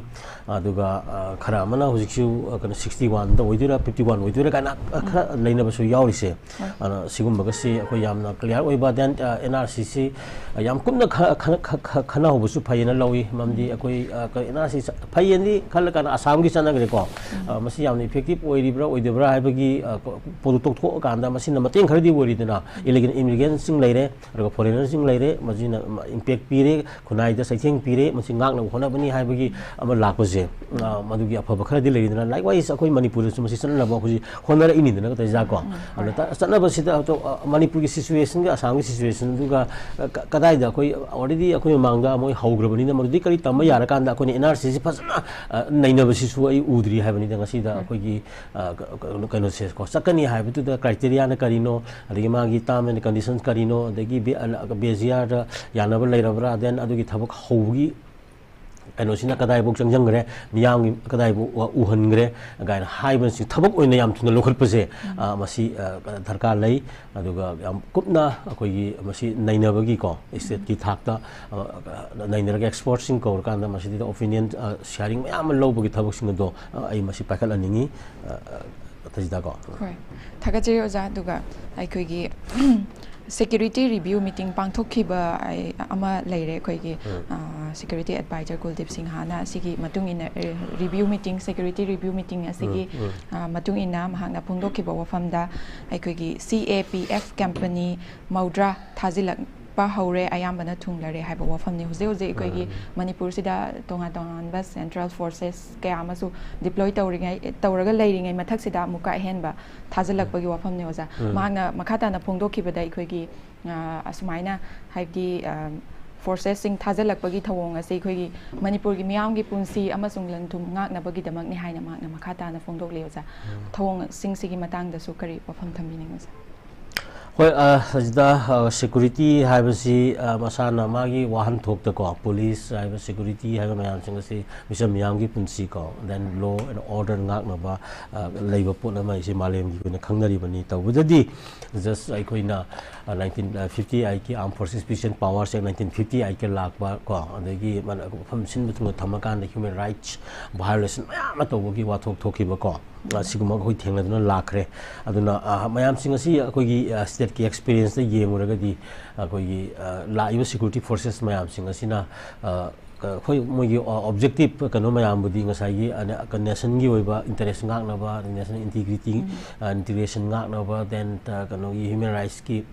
ꯑꯗꯨꯒ ꯈꯔ ꯑꯃꯅ ꯍꯧꯖꯤꯛꯁꯨ ꯀꯩꯅꯣ ꯁꯤꯛꯁꯇꯤ ꯋꯥꯟꯗ ꯑꯣꯏꯗꯣꯏꯔꯥ, ꯐꯤꯐꯇꯤ ꯋꯥꯟ ꯑꯣꯏꯗꯣꯏꯔꯥ ꯀꯥꯏꯅ ꯈꯔ ꯂꯩꯅꯕꯁꯨ ꯌꯥꯎꯔꯤꯁꯦ꯫ ꯑꯗꯨꯅ ꯁꯤꯒꯨꯝꯕꯒꯁꯤ ꯑꯩꯈꯣꯏ ꯌꯥꯝꯅ ꯀ꯭ꯂꯤꯌꯥꯔ ꯑꯣꯏꯕ꯫ ꯗꯦꯟ ꯑꯦꯟ ꯑꯥꯔ ꯁꯤꯁꯤ ꯌꯥꯝ ꯀꯨꯞꯅ ꯈꯟꯅꯍꯧꯕꯁꯨ ꯐꯩꯌꯦꯅ ꯂꯧꯏ꯫ ꯃꯔꯝꯗꯤ ꯑꯩꯈꯣꯏ ꯑꯦꯟ ꯑꯥꯔ ꯁꯤ ꯐꯩꯌꯦꯅꯗꯤ ꯈꯜꯂꯀꯥꯟꯗ ꯑꯁꯥꯝꯒꯤ ꯆꯠꯅꯈ꯭ꯔꯦꯀꯣ꯫ ꯃꯁꯤ ꯌꯥꯝꯅ ꯏꯐꯦꯛꯇꯤꯞ ꯑꯣꯏꯔꯤꯕ꯭ꯔꯥ ꯑꯣꯏꯗꯕ꯭ꯔꯥ ꯍꯥꯏꯕꯒꯤ ꯄꯣꯠꯇꯨ ꯇꯣꯛꯊꯣꯛꯑꯀꯥꯟꯗ ꯃꯁꯤꯅ ꯃꯇꯦꯡ ꯈꯔꯗꯤ ꯑꯣꯏꯔꯤꯗꯅ꯫ ꯏꯂꯤꯒꯦꯜ ꯏꯃꯤꯒ꯭ꯔꯦꯟꯁꯤꯡ ꯂꯩꯔꯦ, ꯑꯗꯨꯒ ꯐꯣꯔꯦꯅꯔꯁꯤꯡ ꯂꯩꯔꯦ, ꯃꯁꯤꯅ ꯏꯝꯄꯦꯛ ꯄꯤꯔꯦ, ꯈꯨꯟꯅꯥꯏꯗ ꯆꯩꯊꯦꯡ ꯄꯤꯔꯦ, ꯃꯁꯤ ꯉꯥꯛꯅꯕ ꯍꯣꯠꯅꯕꯅꯤ ꯍꯥꯏꯕꯒꯤ ꯑꯃ ꯂꯥꯛꯄꯁꯦ, ꯃꯗꯨꯒꯤ ꯑꯐꯕ ꯈꯔꯗꯤ ꯂꯩꯔꯤꯗꯅ꯫ ꯂꯥꯏꯛꯋꯥꯏꯁ ꯑꯩꯈꯣꯏ ꯃꯅꯤꯄꯨꯔꯗꯁꯨ ꯃꯁꯤ ꯆꯠꯅꯅꯕ ꯍꯧꯖꯤꯛ ꯍꯣꯠꯅꯔꯛꯏꯅꯤꯗꯅ, ꯇꯩꯖꯥꯀꯣ꯫ ꯑꯗꯨꯅ ꯆꯠꯅꯕꯁꯤꯗ ꯃꯅꯤꯄꯨꯔꯒꯤ ꯁꯤꯆꯨꯋꯦꯁꯟꯒ ꯑꯁꯥꯝꯒꯤ ꯁꯤꯆꯨꯋꯦꯁꯟꯗꯨꯒ ꯀꯗꯥꯏꯗ ꯑꯩꯈꯣꯏ ꯑꯣꯜꯔꯦꯗꯤ ꯑꯩꯈꯣꯏ ꯃꯃꯥꯡꯗ ꯃꯣꯏ ꯍꯧꯈ꯭ꯔꯕꯅꯤꯅ ꯃꯗꯨꯗꯤ ꯀꯔꯤ ꯇꯝꯕ ꯌꯥꯔꯀꯥꯟꯗ ꯑꯩꯈꯣꯏꯅ ꯑꯦꯟ ꯑꯥꯔ ꯁꯤꯁꯤ ꯐꯖꯅ ꯅꯩꯅꯕꯁꯤꯁꯨ ꯑꯩ ꯎꯗ꯭ꯔꯤ ꯍꯥꯏꯕꯅꯤꯗ꯫ ꯉꯁꯤꯗ ꯑꯩꯈꯣꯏꯒꯤ ꯀꯩꯅꯣꯁꯦ ꯀꯣ, ꯆꯠꯀꯅꯤ ꯍꯥꯏꯕꯗꯨꯗ ꯀ꯭ꯔꯥꯏꯇꯦꯔꯤꯌꯥꯅ ꯀꯔꯤꯅꯣ, ꯑꯗꯒꯤ ꯃꯥꯒꯤ ꯇꯥꯔꯝ ꯑꯦꯟ ꯀꯟꯗꯤꯁꯟꯁ ꯀꯔꯤꯅꯣ, ꯑꯗꯒꯤ ꯕꯦꯖꯤꯌꯥꯔꯗ ꯌꯥꯅꯕ ꯂꯩꯔꯕ꯭ꯔꯥ, ꯗꯦꯟ ꯑꯗꯨꯒꯤ ꯊꯕꯛ ꯍꯧꯕꯒꯤ ꯀꯩꯅꯣꯁꯤꯅ ꯀꯗꯥꯏꯐꯥꯎ ꯆꯪꯁꯤꯟꯈ꯭ꯔꯦ, ꯃꯤꯌꯥꯝꯒꯤ ꯀꯗꯥꯏꯐꯥꯎ ꯎꯍꯟꯈ꯭ꯔꯦ ꯀꯥꯏꯅ ꯍꯥꯏꯕꯁꯤ ꯊꯕꯛ ꯑꯣꯏꯅ ꯌꯥꯝ ꯊꯨꯅ ꯂꯧꯈꯠꯄꯁꯦ, ꯃꯁꯤ ꯗꯔꯀꯥꯔ ꯂꯩ꯫ ꯑꯗꯨꯒ ꯌꯥꯝ ꯀꯨꯞꯅ ꯑꯩꯈꯣꯏꯒꯤ ꯃꯁꯤ ꯅꯩꯅꯕꯒꯤꯀꯣ, ꯁ꯭ꯇꯦꯠꯀꯤ ꯊꯥꯛꯇ ꯅꯩꯅꯔꯒ ꯑꯦꯛꯁꯄꯔꯠꯁꯤꯡ ꯀꯧꯔꯀꯥꯟꯗ ꯃꯁꯤꯗ ꯑꯣꯄꯤꯅꯤꯌꯟ ꯁꯤꯌꯥꯔꯤꯡ ꯃꯌꯥꯝ ꯑꯃ ꯂꯧꯕꯒꯤ ꯊꯕꯛꯁꯤꯡ ꯑꯗꯣ ꯑꯩ ꯃꯁꯤ ꯄꯥꯏꯈꯠꯍꯟꯅꯤꯡꯉꯤ꯫ ꯇꯖꯤꯗꯥꯀꯣ꯫ ꯍꯣꯏ, ꯊꯥꯒꯠꯆꯔꯤ ꯑꯣꯖꯥ꯫ ꯑꯗꯨꯒ ꯑꯩꯈꯣꯏꯒꯤ security review meeting ꯄꯥꯡꯊꯣꯛꯈꯤꯕ ꯑꯃ ꯂꯩꯔꯦ ꯑꯩꯈꯣꯏꯒꯤ ꯁꯦꯀ꯭ꯌꯨꯔꯤꯇꯤ ꯑꯦꯗꯚꯥꯏꯖꯔ ꯀꯨꯜꯗꯤꯞ ꯁꯤꯡꯍꯥꯅ꯫ ꯑꯁꯤꯒꯤ ꯃꯇꯨꯡ ꯏꯟꯅ review meeting, security review meeting ꯑꯁꯤꯒꯤ ꯃꯇꯨꯡ ꯏꯟꯅ ꯃꯍꯥꯛꯅ ꯐꯣꯡꯗꯣꯛꯈꯤꯕ ꯋꯥꯐꯝꯗ ꯑꯩꯈꯣꯏꯒꯤ ꯁꯤ ꯑꯦ ꯄꯤ ꯑꯦꯐ ꯀꯝꯄꯅꯤ ꯃꯧꯗ꯭ꯔꯥ ꯊꯥꯖꯤꯜꯂꯛꯄ ꯍꯧꯔꯦ, ꯑꯌꯥꯝꯕꯅ ꯊꯨꯡꯂꯔꯦ ꯍꯥꯏꯕ ꯋꯥꯐꯝꯅꯤ꯫ ꯍꯧꯖꯤꯛ ꯍꯧꯖꯤꯛ ꯑꯩꯈꯣꯏꯒꯤ ꯃꯅꯤꯄꯨꯔꯁꯤꯗ ꯇꯣꯉꯥꯟ ꯇꯣꯉꯥꯟꯕ ꯁꯦꯟꯇ꯭ꯔꯦꯜ ꯐꯣꯔꯁꯦꯁ ꯀꯌꯥ ꯑꯃꯁꯨ ꯗꯤꯄ꯭ꯂꯣꯏ ꯇꯧꯔꯤꯉꯩ, ꯇꯧꯔꯒ ꯂꯩꯔꯤꯉꯩ ꯃꯊꯛꯁꯤꯗ ꯑꯃꯨꯛꯀ ꯑꯍꯦꯟꯕ ꯊꯥꯖꯤꯜꯂꯛꯄꯒꯤ ꯋꯥꯐꯝꯅꯤ ꯑꯣꯖꯥ꯫ ꯃꯍꯥꯛꯅ ꯃꯈꯥ ꯇꯥꯅ ꯐꯣꯡꯗꯣꯛꯈꯤꯕꯗ ꯑꯩꯈꯣꯏꯒꯤ ꯑꯁꯨꯃꯥꯏꯅ ꯍꯥꯏꯕꯗꯤ ꯐꯣꯔꯁꯦꯁꯁꯤꯡ ꯊꯥꯖꯤꯜꯂꯛꯄꯒꯤ ꯊꯧꯑꯣꯡ ꯑꯁꯤ ꯑꯩꯈꯣꯏꯒꯤ ꯃꯅꯤꯄꯨꯔꯒꯤ ꯃꯤꯌꯥꯝꯒꯤ ꯄꯨꯟꯁꯤ ꯑꯃꯁꯨꯡ ꯂꯟ ꯊꯨꯝ ꯉꯥꯛꯅꯕꯒꯤꯗꯃꯛꯅꯤ ꯍꯥꯏꯅ ꯃꯍꯥꯛꯅ ꯃꯈꯥ ꯇꯥꯅ ꯐꯣꯡꯗꯣꯛꯂꯤ ꯑꯣꯖꯥ꯫ ꯊꯧꯑꯣꯡꯁꯤꯡꯁꯤꯒꯤ ꯃꯇꯥꯡꯗꯁꯨ ꯀꯔꯤ ꯋꯥꯐꯝ ꯊꯝꯕꯤꯅꯤꯡꯉꯤ ꯑꯣꯖꯥ? ꯍꯣꯏ, ꯑ, ꯁꯤꯗ, ꯑ, ꯁꯦꯀ꯭ꯌꯨꯔꯤꯇꯤ ꯍꯥꯏꯕꯁꯤ, ꯑ, ꯃꯁꯥꯅ ꯃꯥꯒꯤ ꯋꯥꯍꯟꯊꯣꯛꯇꯀꯣ, ꯄꯨꯂꯤꯁ ꯍꯥꯏꯕ, ꯁꯦꯀ꯭ꯌꯨꯔꯤꯇꯤ ꯍꯥꯏꯕ ꯃꯌꯥꯝꯁꯤꯡ ꯑꯁꯤ ꯃꯤꯆꯝ ꯃꯤꯌꯥꯝꯒꯤ ꯄꯨꯟꯁꯤꯀꯣ, then law and order ꯉꯥꯛꯅꯕ, ꯑ, ꯂꯩꯕ ꯄꯣꯠ ꯑꯃ ꯑꯩꯁꯦ ꯃꯥꯂꯦꯝꯒꯤ ꯑꯣꯏꯅ ꯈꯪꯅꯔꯤꯕꯅꯤ꯫ ꯇꯧꯕꯗꯗꯤ just ꯑꯩꯈꯣꯏꯅ, ꯑ, nineteen fifty eight ꯀꯤ Armed Forces Special Powers Act nineteen fifty eight ꯀꯤ ꯂꯥꯛꯄ ꯀꯣ, ꯑꯗꯒꯤ ꯃꯥꯅ ꯃꯐꯝ ꯁꯤꯟꯕ ꯊꯨꯡꯅ ꯊꯝꯃꯀꯥꯟꯗ human rights violation ꯃꯌꯥꯝ ꯑꯃ ꯇꯧꯕꯒꯤ ꯋꯥꯊꯣꯛ ꯊꯣꯛꯈꯤꯕꯀꯣ꯫ ꯑ, ꯁꯤꯒꯨꯝꯕ ꯑꯩꯈꯣꯏ ꯊꯦꯡꯅꯗꯨꯅ ꯂꯥꯛꯈ꯭ꯔꯦ꯫ ꯑꯗꯨꯅ, ꯑ, ꯃꯌꯥꯝꯁꯤꯡ ꯑꯁꯤ ꯑꯩꯈꯣꯏꯒꯤ, ꯑ, ꯁ꯭ꯇꯦꯠꯀꯤ ꯑꯦꯛꯁꯄꯤꯔꯤꯌꯦꯟꯁꯇ ꯌꯦꯡꯉꯨꯔꯒꯗꯤ ꯑꯩꯈꯣꯏꯒꯤ, ꯑ, ꯂꯥꯛꯏꯕ ꯁꯦꯀ꯭ꯌꯨꯔꯤꯇꯤ ꯐꯣꯔꯁꯦꯁ ꯃꯌꯥꯝꯁꯤꯡ ꯑꯁꯤꯅ, ꯑ, ꯀ-, ꯑꯩꯈꯣꯏ ꯃꯣꯏꯒꯤ, ꯑ, ꯑꯣꯕꯖꯦꯛꯇꯤꯞ ꯀꯩꯅꯣ ꯃꯌꯥꯝꯕꯨꯗꯤ ꯉꯁꯥꯏꯒꯤ, ꯑ, ꯅ-, ꯀ-, ꯅꯦꯁꯟꯒꯤ ꯑꯣꯏꯕ ꯏꯟꯇꯔꯦꯁ ꯉꯥꯛꯅꯕ, ꯅꯦꯁꯅꯦꯜ ꯏꯟꯇꯤꯒ꯭ꯔꯤꯇꯤ, ꯎꯝ꯫ ꯑ, ꯏꯟꯇꯤꯒ꯭ꯔꯦꯁꯟ ꯉꯥꯛꯅꯕ, then, ꯑ, ꯀꯩꯅꯣꯒꯤ ꯍ꯭ꯌꯨꯃꯦꯟ ꯔꯥꯏꯠꯁꯀꯤ,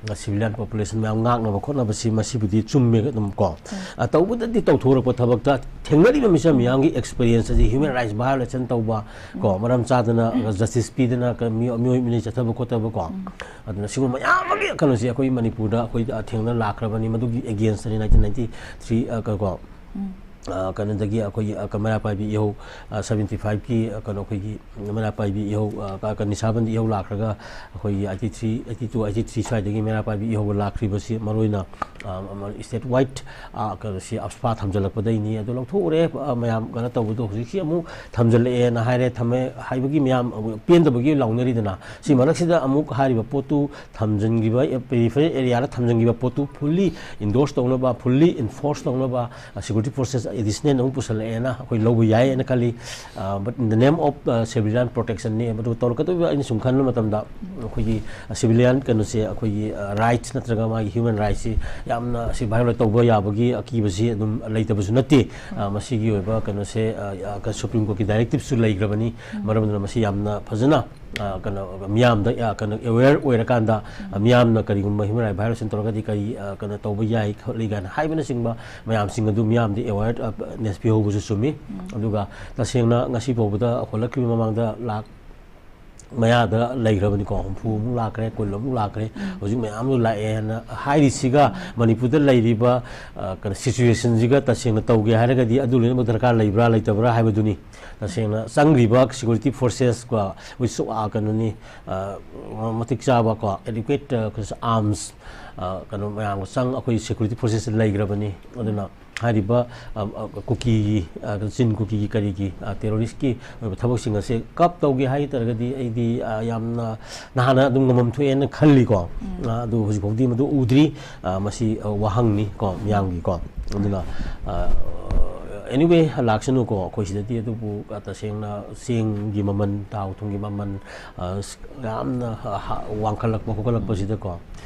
ꯑ, ꯁꯤꯚꯤꯂꯤꯌꯟ ꯄꯣꯄꯨꯂꯦꯁꯟ ꯃꯌꯥꯝ ꯉꯥꯛꯅꯕ ꯈꯣꯠꯅꯕꯁꯤ ꯃꯁꯤꯕꯨꯗꯤ ꯆꯨꯝꯃꯦ ꯑꯗꯨꯝ ꯀꯣ꯫ ꯎꯝ꯫ ꯑ, ꯇꯧꯕꯗꯗꯤ ꯇꯧꯊꯣꯔꯛꯄ ꯊꯕꯛꯇ ꯊꯦꯡꯅꯔꯤꯕ ꯃꯤꯆꯝ ꯎꯝ꯫ ꯃꯤꯌꯥꯝꯒꯤ ꯑꯦꯛꯁꯄꯤꯔꯤꯌꯦꯟꯁ ꯑꯁꯤ ꯍ꯭ꯌꯨꯃꯦꯟ ꯔꯥꯏꯠꯁ ꯚꯥꯏꯑꯣꯂꯦꯁꯟ ꯇꯧꯕ ꯀꯣ, ꯎꯝ꯫ ꯃꯔꯝ ꯆꯥꯗꯅ ꯖꯁꯇꯤꯁ ꯄꯤꯗꯅ ꯀ-, ꯃꯤꯑꯣ-, ꯃꯤꯑꯣꯏ ꯃꯤꯅꯩ ꯆꯠꯊꯕ ꯈꯣꯠꯊꯕ ꯀꯣ꯫ ꯎꯝ꯫ ꯑꯗꯨꯅ ꯁꯤꯒꯨꯝꯕ ꯃꯌꯥꯝ ꯑꯃꯒꯤ ꯀꯩꯅꯣꯁꯦ ꯑꯩꯈꯣꯏ ꯃꯅꯤꯄꯨꯔꯗ ꯑꯩꯈꯣꯏ, ꯑ, ꯊꯦꯡꯅ ꯂꯥꯛꯈ꯭ꯔꯕꯅꯤ꯫ ꯃꯗꯨꯒꯤ ꯑꯦꯒꯦꯟꯁꯇꯅꯤ nineteen ninety three, ꯑ, ꯀ-, ꯀꯣ, ꯎꯝ꯫ ꯑ, ꯀꯩꯅꯣꯗꯒꯤ ꯑꯩꯈꯣꯏꯒꯤ, ꯑ, ꯀ-, ꯃꯩꯔꯥ ꯄꯥꯏꯕꯤ ꯏꯍꯧ, ꯑ, seventy five ꯀꯤ, ꯑ, ꯀꯩꯅꯣ ꯑꯩꯈꯣꯏꯒꯤ ꯃꯩꯔꯥ ꯄꯥꯏꯕꯤ ꯏꯍꯧ, ꯑ, ꯀ-, ꯀ-, ꯅꯤꯁꯥꯕꯟꯗꯤ ꯏꯍꯧ ꯂꯥꯛꯈ꯭ꯔꯒ ꯑꯩꯈꯣꯏꯒꯤ eighty three, eighty two, eighty three ꯁ꯭ꯋꯥꯏꯗꯒꯤ ꯃꯩꯔꯥ ꯄꯥꯏꯕꯤ ꯏꯍꯧ ꯂꯥꯛꯈ꯭ꯔꯤꯕꯁꯤ ꯃꯔꯨꯑꯣꯏꯅ, ꯑ, ꯑꯃ state wide, ꯑ, ꯀꯩꯅꯣꯁꯤ ꯑꯞꯁꯄꯥ ꯊꯝꯖꯤꯜꯂꯛꯄꯗꯩꯅꯤ꯫ ꯑꯗꯨ ꯂꯧꯊꯣꯛꯎꯔꯦ, ꯑ, ꯃꯌꯥꯝ ꯀꯩꯅꯣ ꯇꯧꯕꯗꯣ ꯍꯧꯖꯤꯛꯁꯤ ꯑꯃꯨꯛ ꯊꯝꯖꯤꯜꯂꯛꯑꯦꯅ ꯍꯥꯏꯔꯦ, ꯊꯝꯃꯦ ꯍꯥꯏꯕꯒꯤ ꯃꯌꯥꯝ ꯑꯃꯨꯛ ꯄꯦꯟꯗꯕꯒꯤ ꯂꯥꯎꯅꯔꯤꯗꯅ꯫ ꯁꯤ ꯃꯔꯛꯁꯤꯗ ꯑꯃꯨꯛ ꯍꯥꯏꯔꯤꯕ ꯄꯣꯠꯇꯨ ꯊꯝꯖꯤꯟꯈꯤꯕ, ꯑꯦ, ꯄꯦꯔꯤꯐꯦꯔꯦꯜ ꯑꯦꯔꯤꯌꯥꯗ ꯊꯝꯖꯤꯟꯈꯤꯕ ꯄꯣꯠꯇꯨ ꯐꯨꯜꯂꯤ ꯏꯟꯗꯣꯔꯁ ꯇꯧꯅꯕ, ꯐꯨꯜꯂꯤ ꯏꯟꯐꯣꯔꯁ ꯇꯧꯅꯕ, ꯑ, ꯁꯦꯀ꯭ꯌꯨꯔꯤꯇꯤ ꯐꯣꯔꯁꯦꯁ ꯑꯦꯗꯤꯁꯅꯦꯜ ꯑꯃꯨꯛ ꯄꯨꯁꯜꯂꯛꯑꯦꯅ ꯑꯩꯈꯣꯏ ꯂꯧꯕ ꯌꯥꯏ ꯍꯥꯏꯅ ꯈꯜꯂꯤ꯫ ꯑ, but in the name of, ꯑ, civilian protection ꯅꯤ꯫ ꯃꯗꯨ ꯇꯧꯔꯛꯀꯗꯧꯔꯤꯕ ꯑꯩꯅ ꯁꯨꯝ ꯈꯟꯕ ꯃꯇꯝꯗ ꯑꯩꯈꯣꯏꯒꯤ, ꯑ, ꯁꯤꯚꯤꯂꯤꯌꯟ ꯀꯩꯅꯣꯁꯦ ꯑꯩꯈꯣꯏꯒꯤ, ꯑ, ꯔꯥꯏꯠꯁ ꯅꯠꯇ꯭ꯔꯒ ꯃꯥꯒꯤ ꯍ꯭ꯌꯨꯃꯦꯟ ꯔꯥꯏꯠꯁꯁꯤ ꯌꯥꯝꯅ ꯑꯁꯤ ꯚꯥꯏꯑꯣꯂꯦꯠ ꯇꯧꯕ ꯌꯥꯕꯒꯤ ꯑꯀꯤꯕꯁꯤ ꯑꯗꯨꯝ ꯂꯩꯇꯕꯁꯨ ꯅꯠꯇꯦ꯫ ꯑ, ꯃꯁꯤꯒꯤ ꯑꯣꯏꯕ ꯀꯩꯅꯣꯁꯦ, ꯑ, ꯑ, ꯁꯨꯄ꯭ꯔꯤꯝ ꯀꯣꯔꯠꯀꯤ ꯗꯥꯏꯔꯦꯛꯇꯤꯞꯁꯨ ꯂꯩꯈ꯭ꯔꯕꯅꯤ꯫ ꯃꯔꯝ ꯑꯗꯨꯅ ꯃꯁꯤ ꯌꯥꯝꯅ ꯐꯖꯅ, ꯑ, ꯀꯩꯅꯣ, ꯃꯤꯌꯥꯝꯗ, ꯑ, ꯀꯩꯅꯣ, ꯑꯦꯋꯦꯌꯔ ꯑꯣꯏꯔꯀꯥꯟꯗ, ꯑ, ꯃꯤꯌꯥꯝꯅ ꯀꯔꯤꯒꯨꯝꯕ ꯍ꯭ꯌꯨꯃꯦꯟ ꯔꯥꯏꯠ ꯚꯥꯏꯑꯣꯂꯦꯁꯟ ꯇꯧꯔꯒꯗꯤ ꯀꯔꯤ, ꯑ, ꯀꯩꯅꯣ ꯇꯧꯕ ꯌꯥꯏ ꯈꯣꯠꯂꯤ ꯀꯥꯏꯅ ꯍꯥꯏꯕꯅꯆꯤꯡꯕ ꯃꯌꯥꯝꯁꯤꯡ ꯑꯗꯨ ꯃꯤꯌꯥꯝꯗ ꯑꯦꯋꯦꯌꯔꯅꯦꯁ ꯄꯤꯍꯧꯕꯁꯨ ꯆꯨꯝꯃꯤ꯫ ꯑꯗꯨꯒ ꯇꯁꯦꯡꯅ ꯉꯁꯤ ꯐꯥꯎꯕꯗ ꯍꯣꯜꯂꯛꯈꯤꯕ ꯃꯃꯥꯡꯗ ꯂꯥꯛ ꯃꯌꯥꯗ ꯂꯩꯈ꯭ꯔꯕꯅꯤꯀꯣ, ꯍꯨꯝꯐꯨ ꯑꯃꯨꯛ ꯂꯥꯛꯈ꯭ꯔꯦ, ꯀꯨꯟ ꯑꯃꯨꯛ ꯂꯥꯛꯈ꯭ꯔꯦ, ꯍꯧꯖꯤꯛ ꯃꯌꯥꯝ ꯑꯃ ꯂꯥꯛꯑꯦꯅ ꯍꯥꯏꯔꯤꯁꯤꯒ ꯃꯅꯤꯄꯨꯔꯗ ꯂꯩꯔꯤꯕ, ꯑ, ꯀꯩꯅꯣ, ꯁꯤꯆꯨꯋꯦꯁꯟꯁꯤꯒ ꯇꯁꯦꯡꯅ ꯇꯧꯒꯦ ꯍꯥꯏꯔꯒꯗꯤ ꯑꯗꯨ ꯂꯣꯏꯅꯃꯛ ꯗꯔꯀꯥꯔ ꯂꯩꯕ꯭ꯔꯥ ꯂꯩꯇꯕ꯭ꯔꯥ ꯍꯥꯏꯕꯗꯨꯅꯤ꯫ ꯇꯁꯦꯡꯅ ꯆꯪꯈ꯭ꯔꯤꯕ ꯁꯦꯀ꯭ꯌꯨꯔꯤꯇꯤ ꯐꯣꯔꯁꯦꯁ ꯀꯣ, ꯍꯧꯖꯤꯛꯁꯨ, ꯑ, ꯀꯩꯅꯣꯅꯤ, ꯑ, ꯃꯇꯤꯛ ꯆꯥꯕ ꯀꯣ, ꯑꯦꯗꯤꯀ꯭ꯋꯦꯠ, ꯑ, ꯑꯥꯔꯝꯁ, ꯑ, ꯀꯩꯅꯣ ꯃꯌꯥꯝꯒ ꯆꯪ ꯑꯩꯈꯣꯏ ꯁꯦꯀ꯭ꯌꯨꯔꯤꯇꯤ ꯐꯣꯔꯁꯦꯁ ꯂꯩꯈ꯭ꯔꯕꯅꯤ꯫ ꯑꯗꯨꯅ ꯍꯥꯏꯔꯤꯕ, ꯑ, ꯑ, ꯀꯨꯀꯤꯒꯤ, ꯑ, ꯆꯤꯟ ꯀꯨꯀꯤꯒꯤ ꯀꯔꯤꯒꯤ, ꯑ, ꯇꯦꯔꯣꯔꯤꯁꯀꯤ ꯑꯣꯏꯕ ꯊꯕꯛꯁꯤꯡ ꯑꯁꯦ ꯀꯞ ꯇꯧꯒꯦ ꯍꯥꯏ ꯇꯥꯔꯒꯗꯤ ꯑꯩꯗꯤ, ꯑ, ꯌꯥꯝꯅ ꯅꯍꯥꯟꯅ ꯑꯗꯨꯝ ꯉꯝꯐꯝ ꯊꯣꯛꯑꯦꯅ ꯈꯜꯂꯤꯀꯣ꯫ ꯑ, ꯑꯗꯨ ꯍꯧꯖꯤꯛ ꯐꯥꯎꯗꯤ ꯃꯗꯨ ꯎꯗ꯭ꯔꯤ꯫ ꯑ, ꯃꯁꯤ, ꯑ, ꯋꯥꯍꯪꯅꯤ ꯀꯣ, ꯃꯤꯌꯥꯝꯒꯤꯀꯣ꯫ ꯑꯗꯨꯅ, ꯑ, anyway, ꯂꯥꯛꯁꯅꯨꯀꯣ ꯑꯩꯈꯣꯏ ꯁꯤꯗꯗꯤ꯫ ꯑꯗꯨꯕꯨ, ꯑ, ꯇꯁꯦꯡꯅ ꯆꯦꯡꯒꯤ ꯃꯃꯜ, ꯊꯥꯎ ꯊꯨꯝꯒꯤ ꯃꯃꯜ, ꯑ, ꯌꯥꯝꯅ, ꯑ, ꯍ-, ꯋꯥꯡꯈꯠꯂꯛꯄ ꯈꯣꯠꯀꯠꯂꯛꯄꯁꯤꯗꯀꯣ,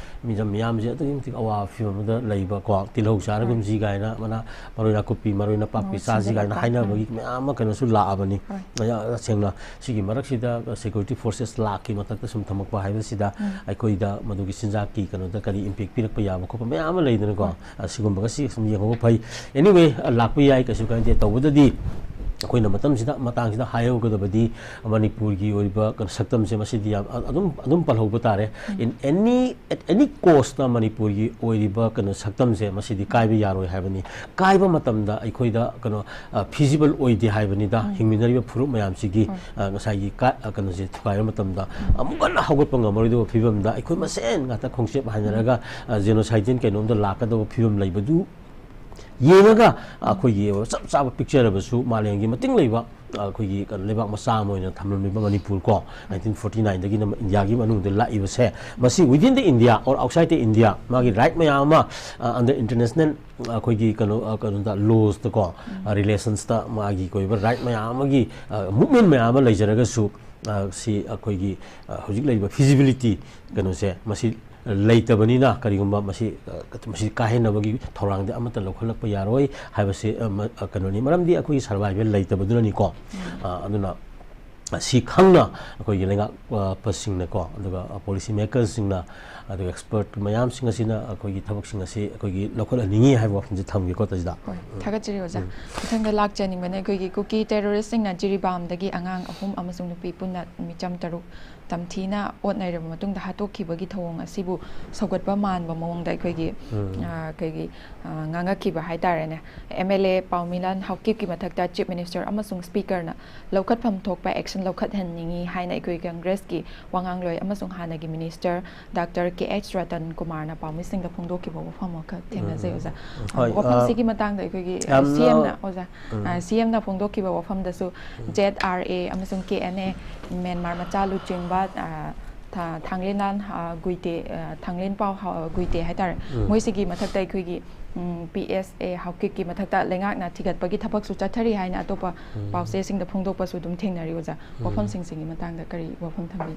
ꯃꯤꯌꯥꯝ ꯃꯤꯌꯥꯝꯁꯦ ꯑꯗꯨꯛꯀꯤ ꯃꯇꯤꯛ ꯑꯋꯥꯕ ꯐꯤꯕꯝ ꯑꯃꯗ ꯂꯩꯕ ꯀꯣ, ꯇꯤꯜꯍꯧ ꯆꯥꯔꯒꯨꯝꯁꯤ ꯀꯥꯏꯅ, ꯃꯅꯥ, ꯃꯔꯣꯏ ꯅꯥꯀꯨꯞꯄꯤ, ꯃꯔꯣꯏ ꯅꯄꯥꯛꯄꯤ ꯃꯍꯨꯠ ꯆꯥꯁꯤ ꯀꯥꯏꯅ ꯁꯤꯟꯖꯜꯂꯛꯄ꯫ ꯍꯥꯏꯅꯕꯒꯤ ꯃꯌꯥꯝ ꯑꯃ ꯀꯩꯅꯣꯁꯨ ꯂꯥꯛꯑꯕꯅꯤ꯫ ꯍꯣꯏ꯫ ꯑ, ꯇꯁꯦꯡꯅ ꯁꯤꯒꯤ ꯃꯔꯛꯁꯤꯗ ꯁꯦꯀ꯭ꯌꯨꯔꯤꯇꯤ ꯐꯣꯔꯁꯦꯁ ꯂꯥꯛꯀꯤ ꯃꯊꯛꯇ ꯁꯨꯝ ꯊꯝꯃꯛꯄ ꯍꯥꯏꯕꯁꯤꯗ ꯑꯩꯈꯣꯏꯗ ꯃꯗꯨꯒꯤ ꯆꯤꯟꯖꯥꯛꯀꯤ ꯀꯩꯅꯣꯗ ꯀꯔꯤ ꯏꯝꯄꯦꯛ ꯄꯤꯔꯛꯄ ꯌꯥꯕ ꯈꯣꯠꯄ ꯃꯌꯥꯝ ꯑꯃ ꯂꯩꯗꯅꯀꯣ꯫ ꯍꯣꯏ꯫ ꯑ, ꯁꯤꯒꯨꯝꯕꯒ ꯁꯤ ꯁꯨꯝ ꯌꯦꯡꯍꯧꯕ ꯐꯩ꯫ Anyway, ꯑ, ꯂꯥꯛꯄ ꯌꯥꯏ, ꯀꯩꯁꯨ ꯀꯥꯏꯗꯦ꯫ ꯇꯧꯕꯗꯗꯤ ꯑꯩꯈꯣꯏꯅ ꯃꯇꯝꯁꯤꯗ, ꯃꯇꯥꯡꯁꯤꯗ ꯍꯥꯏꯍꯧꯒꯗꯕꯗꯤ ꯃꯅꯤꯄꯨꯔꯒꯤ ꯑꯣꯏꯔꯤꯕ ꯀꯩꯅꯣ ꯁꯛꯇꯝꯁꯦ ꯃꯁꯤꯗꯤ ꯌꯥꯝ, ꯑ-, ꯑꯗꯨꯝ, ꯑꯗꯨꯝ ꯄꯜꯍꯧꯕ ꯇꯥꯔꯦ꯫ In any, at any cost ꯃꯅꯤꯄꯨꯔꯒꯤ ꯑꯣꯏꯔꯤꯕ ꯀꯩꯅꯣ ꯁꯛꯇꯝꯁꯦ ꯃꯁꯤꯗꯤ ꯀꯥꯏꯕ ꯌꯥꯔꯣꯏ ꯍꯥꯏꯕꯅꯤ꯫ ꯀꯥꯏꯕ ꯃꯇꯝꯗ ꯑꯩꯈꯣꯏꯗ ꯀꯩꯅꯣ, ꯑ, feasible ꯑꯣꯏꯗꯦ ꯍꯥꯏꯕꯅꯤꯗ꯫ ꯍꯤꯡꯃꯤꯟꯅꯔꯤꯕ ꯐꯨꯔꯨꯞ ꯃꯌꯥꯝꯁꯤꯒꯤ, ꯑ, ꯉꯁꯥꯏꯒꯤ ꯀꯥ-, ꯑ, ꯀꯩꯅꯣꯁꯦ ꯊꯨꯒꯥꯏꯕ ꯃꯇꯝꯗ ꯑꯃꯨꯛ ꯍꯟꯅ ꯍꯧꯒꯠꯄ ꯉꯝꯃꯔꯣꯏꯗꯕ ꯐꯤꯕꯝꯗ ꯑꯩꯈꯣꯏ ꯃꯁꯦꯟ ꯉꯥꯛꯇ ꯈꯣꯡꯆꯦꯞ ꯍꯥꯏꯅꯔꯒ, ꯑ, ꯖꯦꯅꯣꯁꯥꯏꯗꯤꯌꯦꯟ ꯀꯩꯅꯣꯝꯗ ꯂꯥꯛꯀꯗꯕ ꯐꯤꯕꯝ ꯂꯩꯕꯗꯨ ꯌꯦꯡꯉꯒ, ꯑ, ꯑꯩꯈꯣꯏꯒꯤ ꯆꯞ ꯆꯥꯕ ꯄꯤꯛꯆꯔꯕꯁꯨ ꯃꯥꯂꯦꯝꯒꯤ ꯃꯇꯤꯡ ꯂꯩꯕ, ꯑ, ꯑꯩꯈꯣꯏꯒꯤ ꯀꯩꯅꯣ ꯂꯩꯕꯥꯛ ꯃꯆꯥ ꯑꯃ ꯑꯣꯏꯅ ꯊꯝꯂꯝꯂꯤꯕ ꯃꯅꯤꯄꯨꯔ ꯀꯣ, nineteen forty nine ꯗꯒꯤꯅ ꯏꯟꯗꯤꯌꯥꯒꯤ ꯃꯅꯨꯡꯗ ꯂꯥꯛꯏꯕꯁꯦ, ꯃꯁꯤ within the India or outside the India ꯃꯥꯒꯤ ꯔꯥꯏꯠ ꯃꯌꯥꯝ ꯑꯃ, ꯑ, under international ꯑꯩꯈꯣꯏꯒꯤ ꯀꯩꯅꯣ, ꯑ, ꯀꯩꯅꯣꯗ, ꯂꯣꯁꯇꯀꯣ, ꯑ, ꯔꯤꯂꯦꯁꯟꯁꯇ ꯃꯥꯒꯤ ꯑꯣꯏꯕ ꯔꯥꯏꯠ ꯃꯌꯥꯝ ꯑꯃꯒꯤ, ꯑ, ꯃꯨꯞꯃꯦꯟ ꯃꯌꯥꯝ ꯑꯃ ꯂꯩꯖꯔꯒꯁꯨ, ꯑ, ꯁꯤ ꯑꯩꯈꯣꯏꯒꯤ, ꯑ, ꯍꯧꯖꯤꯛ ꯂꯩꯔꯤꯕ feasibility ꯀꯩꯅꯣꯁꯦ ꯃꯁꯤ ꯂꯩꯇꯕꯅꯤꯅ ꯀꯔꯤꯒꯨꯝꯕ ꯃꯁꯤ, ꯑ, ꯃꯁꯤ ꯀꯥꯏꯍꯟꯅꯕꯒꯤ ꯊꯧꯔꯥꯡꯗꯤ ꯑꯃꯠꯇ ꯂꯧꯈꯠꯂꯛꯄ ꯌꯥꯔꯣꯏ ꯍꯥꯏꯕꯁꯤ, ꯑ, ꯃ-, ꯑ, ꯀꯩꯅꯣꯅꯤ꯫ ꯃꯔꯝꯗꯤ ꯑꯩꯈꯣꯏꯒꯤ survival ꯂꯩꯇꯕꯗꯨꯅꯅꯤꯀꯣ꯫ ꯑ, ꯑꯗꯨꯅ ꯑꯁꯤ ꯈꯪꯅ ꯑꯩꯈꯣꯏꯒꯤ ꯂꯩꯉꯥꯛꯄꯁꯤꯡꯅꯀꯣ, ꯑꯗꯨꯒ ꯄꯣꯂꯤꯁꯤ ꯃꯦꯀꯔꯁꯤꯡꯅ, ꯑꯗꯨꯒ ꯑꯦꯛꯁꯄꯔꯠ ꯃꯌꯥꯝꯁꯤꯡ ꯑꯁꯤꯅ ꯑꯩꯈꯣꯏꯒꯤ ꯊꯕꯛꯁꯤꯡ ꯑꯁꯤ ꯑꯩꯈꯣꯏꯒꯤ ꯂꯧꯈꯠꯍꯟꯅꯤꯡꯉꯤ ꯍꯥꯏꯕ ꯋꯥꯐꯝꯁꯦ ꯊꯝꯒꯦꯀꯣ, ꯇꯥꯖꯤꯗꯥ꯫ ꯍꯣꯏ, ꯎꯝ꯫ ꯊꯥꯒꯠꯆꯔꯤ ꯑꯣꯖꯥ꯫ ꯎꯝ꯫ ꯃꯊꯪꯗ ꯂꯥꯛꯆꯅꯤꯡꯕꯅ ꯑꯩꯈꯣꯏꯒꯤ ꯀꯨꯀꯤ ꯇꯦꯔꯣꯔꯤꯁꯁꯤꯡꯅ ꯖꯤꯔꯤꯕꯥꯝꯗꯒꯤ ꯑꯉꯥꯡ ꯑꯍꯨꯝ ꯑꯃꯁꯨꯡ ꯅꯨꯄꯤ ꯄꯨꯟꯅ ꯃꯤꯆꯝ ꯇꯔꯨꯛ ꯇꯝꯊꯤꯅ ꯑꯣꯠ ꯅꯩꯔꯕ ꯃꯇꯨꯡꯗ ꯍꯥꯠꯇꯣꯛꯈꯤꯕꯒꯤ ꯊꯧꯑꯣꯡ ꯑꯁꯤꯕꯨ ꯁꯧꯒꯠꯄ ꯃꯥꯟꯕ ꯃꯑꯣꯡꯗ ꯑꯩꯈꯣꯏꯒꯤ, ꯎꯝ꯫ ꯑ, ꯑꯩꯈꯣꯏꯒꯤ, ꯑ, ꯉꯥꯡꯉꯛꯈꯤꯕ ꯍꯥꯏꯇꯥꯔꯦꯅꯦ꯫ ꯑꯦꯝ ꯑꯦꯜ ꯑꯦ ꯄꯥꯎꯃꯤꯂꯥꯟ ꯍꯥꯎꯀꯤꯞꯀꯤ ꯃꯊꯛꯇ ꯆꯤꯐ ꯃꯤꯅꯤꯁꯇꯔ ꯑꯃꯁꯨꯡ ꯁ꯭ꯄꯤꯀꯔꯅ ꯂꯧꯈꯠꯐꯝ ꯊꯣꯛꯄ ꯑꯦꯛꯁꯟ ꯂꯧꯈꯠꯍꯟꯅꯤꯡꯏ ꯍꯥꯏꯅ ꯑꯩꯈꯣꯏ ꯀꯪꯒ꯭ꯔꯦꯁꯀꯤ ꯋꯥꯉꯥꯡꯂꯣꯏ ꯑꯃꯁꯨꯡ ꯍꯥꯟꯅꯒꯤ ꯃꯤꯅꯤꯁꯇꯔ ꯗꯥꯛꯇꯔ ꯀꯦ ꯑꯩꯆ ꯔꯇꯟ ꯀꯨꯃꯥꯔꯅ ꯄꯥꯎꯃꯤꯁꯤꯡꯗ ꯐꯣꯡꯗꯣꯛꯈꯤꯕ ꯋꯥꯐꯝ ꯑꯃꯈꯛ ꯊꯦꯡꯅꯖꯩ, ꯎꯝ꯫ ꯑꯣꯖꯥ꯫ ꯍꯣꯏ, ꯋꯥꯐꯝꯁꯤꯒꯤ ꯑ, ꯃꯇꯥꯡꯗ ꯑꯩꯈꯣꯏꯒꯤ, ꯑ, ꯌꯥꯝꯅ, ꯁꯤ ꯑꯦꯝꯅ, ꯑꯣꯖꯥ, ꯎꯝ꯫ ꯑ, ꯁꯤ ꯑꯦꯝꯅ ꯐꯣꯡꯗꯣꯛꯈꯤꯕ ꯋꯥꯐꯝꯗꯁꯨ ꯎꯝ꯫ ꯖꯦꯗ ꯑꯥꯔ ꯑꯦ ꯑꯃꯁꯨꯡ ꯀꯦ ꯑꯦꯟ ꯑꯦ, ꯃ꯭ꯌꯥꯟꯃꯥꯔ ꯃꯆꯥ ꯂꯨꯆꯤꯡꯕ, ꯑ, ꯊꯥ-, ꯊꯥꯡꯂꯦꯟꯂꯥꯟ, ꯑ, ꯒꯨꯏꯇꯦ, ꯑ, ꯊꯥꯡꯂꯦꯟ ꯄꯥꯎ ꯍꯥ-, ꯒꯨꯏꯇꯦ ꯍꯥꯏꯇꯥꯔꯦ꯫ ꯎꯝ꯫ ꯃꯣꯏꯁꯤꯒꯤ ꯃꯊꯛꯇ ꯑꯩꯈꯣꯏꯒꯤ, ꯎꯝ, ꯄꯤ ꯑꯦꯁ ꯑꯦ ꯍꯥꯎꯀꯤꯞꯀꯤ ꯃꯊꯛꯇ ꯂꯩꯉꯥꯛꯅ ꯊꯤꯒꯠꯄꯒꯤ ꯊꯕꯛꯁꯨ ꯆꯠꯊꯔꯤ ꯍꯥꯏꯅ ꯑꯇꯣꯞꯄ ꯎꯝ꯫ ꯄꯥꯎꯆꯦꯁꯤꯡꯗ ꯐꯣꯡꯗꯣꯛꯄꯁꯨ ꯑꯗꯨꯝ ꯊꯦꯡꯅꯔꯤ, ꯑꯣꯖꯥ꯫ ꯎꯝ꯫ ꯋꯥꯐꯝꯁꯤꯡꯁꯤꯒꯤ ꯃꯇꯥꯡꯗ ꯀꯔꯤ ꯋꯥꯐꯝ ꯊꯝꯕꯤ?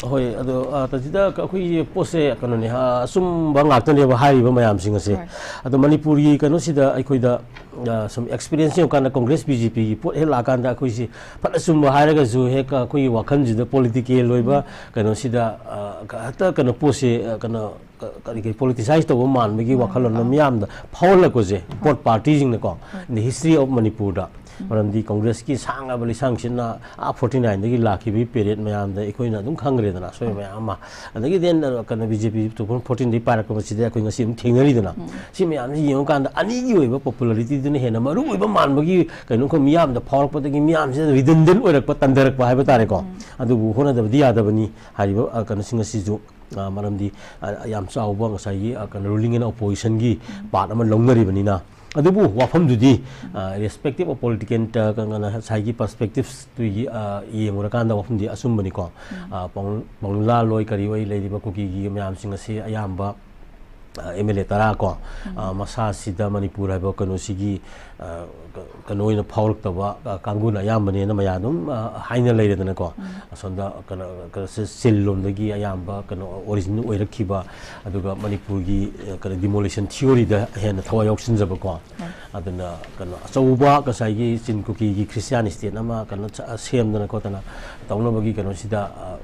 ꯍꯣꯏ, ꯑꯗꯣ, ꯑ, ꯇꯥꯖꯤꯗꯥ, ꯑꯩꯈꯣꯏꯒꯤ ꯄꯣꯠꯁꯦ ꯀꯩꯅꯣꯅꯦ, ꯑ, ꯑꯆꯨꯝꯕ ꯉꯥꯛꯇꯅꯦꯕ ꯍꯥꯏꯔꯤꯕ ꯃꯌꯥꯝꯁꯤꯡ ꯑꯁꯦ꯫ ꯍꯣꯏ꯫ ꯑꯗꯣ ꯃꯅꯤꯄꯨꯔꯒꯤ ꯀꯩꯅꯣꯁꯤꯗ ꯑꯩꯈꯣꯏꯗ, ꯑ, ꯁꯨꯝ ꯑꯦꯛꯁꯄꯤꯔꯤꯌꯦꯟꯁ ꯌꯦꯡꯉꯀꯥꯟꯗ, ꯀꯪꯒ꯭ꯔꯦꯁ ꯕꯤ ꯖꯦ ꯄꯤꯒꯤ ꯄꯣꯠ ꯍꯦꯛ ꯂꯥꯛꯑꯀꯥꯟꯗ ꯑꯩꯈꯣꯏꯁꯤ ꯐꯅ ꯆꯨꯝꯕ ꯍꯥꯏꯔꯒꯁꯨ ꯍꯦꯛ ꯑꯩꯈꯣꯏꯒꯤ ꯋꯥꯈꯜꯁꯤꯗ ꯄꯣꯂꯤꯇꯤꯀꯦꯜ ꯑꯣꯏꯕ ꯎꯝ꯫ ꯀꯩꯅꯣꯁꯤꯗ, ꯑ, ꯍꯦꯛꯇ ꯀꯩꯅꯣ ꯄꯣꯠꯁꯦ, ꯑ, ꯀꯩꯅꯣ, ꯀ-, ꯀꯔꯤ ꯀꯔꯤ ꯄꯣꯂꯤꯇꯤꯁꯥꯏꯁ ꯇꯧꯕ ꯃꯥꯟꯕꯒꯤ ꯃꯥꯅꯦ꯫ ꯋꯥꯈꯜꯂꯣꯟ ꯑꯃ ꯑꯥ꯫ ꯃꯤꯌꯥꯝꯗ ꯐꯥꯎꯍꯜꯂꯛꯄꯁꯦ, ꯍꯣꯏ꯫ ꯕꯣꯠ ꯄꯥꯔꯇꯤꯁꯤꯡꯅꯀꯣ, ꯎꯝ꯫ In the history of ꯃꯅꯤꯄꯨꯔꯗ, ꯎꯝ꯫ ꯃꯔꯝꯗꯤ ꯀꯪꯒ꯭ꯔꯦꯁꯀꯤ ꯁꯥꯡꯂꯕ ꯂꯤꯁꯥꯡꯁꯤꯠꯅ ꯑꯥ ꯐꯣꯔꯇꯤ ꯅꯥꯏꯟꯗꯒꯤ ꯂꯥꯛꯈꯤꯕꯒꯤ ꯄꯦꯔꯦꯠ ꯃꯌꯥꯝꯗ ꯑꯩꯈꯣꯏꯅ ꯑꯗꯨꯝ ꯈꯪꯈ꯭ꯔꯦꯗꯅ, ꯑꯁꯣꯏꯕ ꯎꯝ꯫ ꯃꯌꯥꯝ ꯑꯃ꯫ ꯑꯗꯒꯤ then, ꯑ, ꯀꯩꯅꯣ, B J P two thousand ꯐꯣꯔꯇꯤꯟꯗꯒꯤ ꯄꯥꯏꯔꯛꯄꯁꯤꯗ ꯑꯩꯈꯣꯏ ꯉꯁꯤ ꯑꯗꯨꯝ ꯊꯦꯡꯅꯔꯤꯗꯅ꯫ ꯎꯝ꯫ ꯁꯤ ꯃꯌꯥꯝꯁꯤ ꯌꯦꯡꯉꯀꯥꯟꯗ ꯑꯅꯤꯒꯤ ꯑꯣꯏꯕ ꯄꯣꯄꯨꯂꯔꯤꯇꯤꯗꯨꯅ ꯍꯦꯟꯅ ꯃꯔꯨ ꯑꯣꯏꯕ ꯃꯥꯟꯕꯒꯤ ꯀꯩꯅꯣ ꯑꯩꯈꯣꯏ ꯃꯤꯌꯥꯝꯗ ꯐꯥꯎꯔꯛꯄꯗꯒꯤ ꯃꯤꯌꯥꯝꯁꯤꯗ ꯔꯤꯗꯟꯗꯦꯟ ꯑꯣꯏꯔꯛꯄ, ꯇꯟꯊꯔꯛꯄ ꯍꯥꯏꯕ ꯇꯥꯔꯦꯀꯣ꯫ ꯎꯝ꯫ ꯑꯗꯨꯕꯨ ꯍꯣꯠꯅꯗꯕꯗꯤ ꯌꯥꯗꯕꯅꯤ꯫ ꯍꯥꯏꯔꯤꯕ, ꯑ, ꯀꯩꯅꯣꯁꯤꯡ ꯑꯁꯤꯁꯨ, ꯑ, ꯃꯔꯝꯗꯤ, ꯑ, ꯌꯥꯝ ꯆꯥꯎꯕ ꯉꯁꯥꯏꯒꯤ, ꯑ, ꯀꯩꯅꯣ, ꯔꯨꯂꯤꯡ ꯑꯦꯟ ꯑꯣꯄꯣꯖꯤꯁꯟꯒꯤ ꯎꯝ꯫ ꯄꯥꯔꯠ ꯑꯃ ꯂꯧꯅꯔꯤꯕꯅꯤꯅ꯫ ꯑꯗꯨꯕꯨ ꯋꯥꯐꯝꯗꯨꯗꯤ, ꯑ, ꯔꯦꯁꯄꯦꯛꯇꯤꯞ ꯑꯣꯐ ꯄꯣꯂꯤꯇꯤꯀꯦꯜ, ꯑ, ꯀꯩꯅꯣ, ꯉꯁꯥꯏꯒꯤ ꯄꯔꯁꯄꯦꯛꯇꯤꯞꯁꯇꯨꯒꯤ, ꯑ, ꯌꯦꯡꯉꯨꯔꯀꯥꯟꯗ ꯋꯥꯐꯝꯗꯤ ꯑꯆꯨꯝꯕꯅꯤꯀꯣ꯫ ꯎꯝ꯫ ꯑ, ꯄꯥꯎ-, ꯄꯥꯎꯅꯥ ꯂꯣꯏ ꯀꯔꯤ ꯑꯣꯏ ꯂꯩꯔꯤꯕ ꯀꯨꯀꯤꯒꯤ ꯃꯌꯥꯝꯁꯤꯡ ꯑꯁꯤ ꯑꯌꯥꯝꯕ ꯑꯦꯝ ꯑꯦꯜ ꯑꯦ ꯇꯔꯥ ꯀꯣ, ꯑ, ꯃꯁꯥꯁꯤꯗ ꯃꯅꯤꯄꯨꯔ ꯍꯥꯏꯕ ꯀꯩꯅꯣꯁꯤꯒꯤ, ꯑ, ꯀ-, ꯀꯩꯅꯣ ꯑꯣꯏꯅ ꯐꯥꯎꯔꯛꯇꯕ, ꯑ, ꯀꯥꯡꯕꯨꯅ ꯑꯌꯥꯝꯕꯅꯦꯅ ꯃꯌꯥꯝ ꯑꯗꯨꯝ, ꯑ, ꯍꯥꯏꯅ ꯂꯩꯔꯦꯗꯅꯀꯣ꯫ ꯑꯁꯣꯝꯗ ꯀꯩꯅꯣ, ꯀꯩꯅꯣꯁꯦ ꯆꯤꯜꯂꯣꯝꯗꯒꯤ ꯑꯌꯥꯝꯕ ꯀꯩꯅꯣ ꯑꯣꯔꯤꯖꯤꯟ ꯑꯣꯏꯔꯛꯈꯤꯕ, ꯑꯗꯨꯒ ꯃꯅꯤꯄꯨꯔꯒꯤ, ꯑ, ꯀꯩꯅꯣ demolition theoryꯗ ꯍꯦꯟꯅ ꯊꯋꯥꯏ ꯌꯥꯎꯁꯤꯟꯖꯕꯀꯣ꯫ ꯑꯗꯨꯅ ꯀꯩꯅꯣ ꯑꯆꯧꯕ ꯉꯁꯥꯏꯒꯤ ꯆꯤꯟ ꯀꯨꯀꯤꯒꯤ ꯈ꯭ꯔꯤꯁꯇꯤꯌꯥꯟ state ꯑꯃ ꯀꯩꯅꯣ ꯆ-, ꯁꯦꯝꯗꯅ ꯈꯣꯠꯇꯅ ꯇꯧꯅꯕꯒꯤ ꯀꯩꯅꯣꯁꯤꯗ, ꯑ,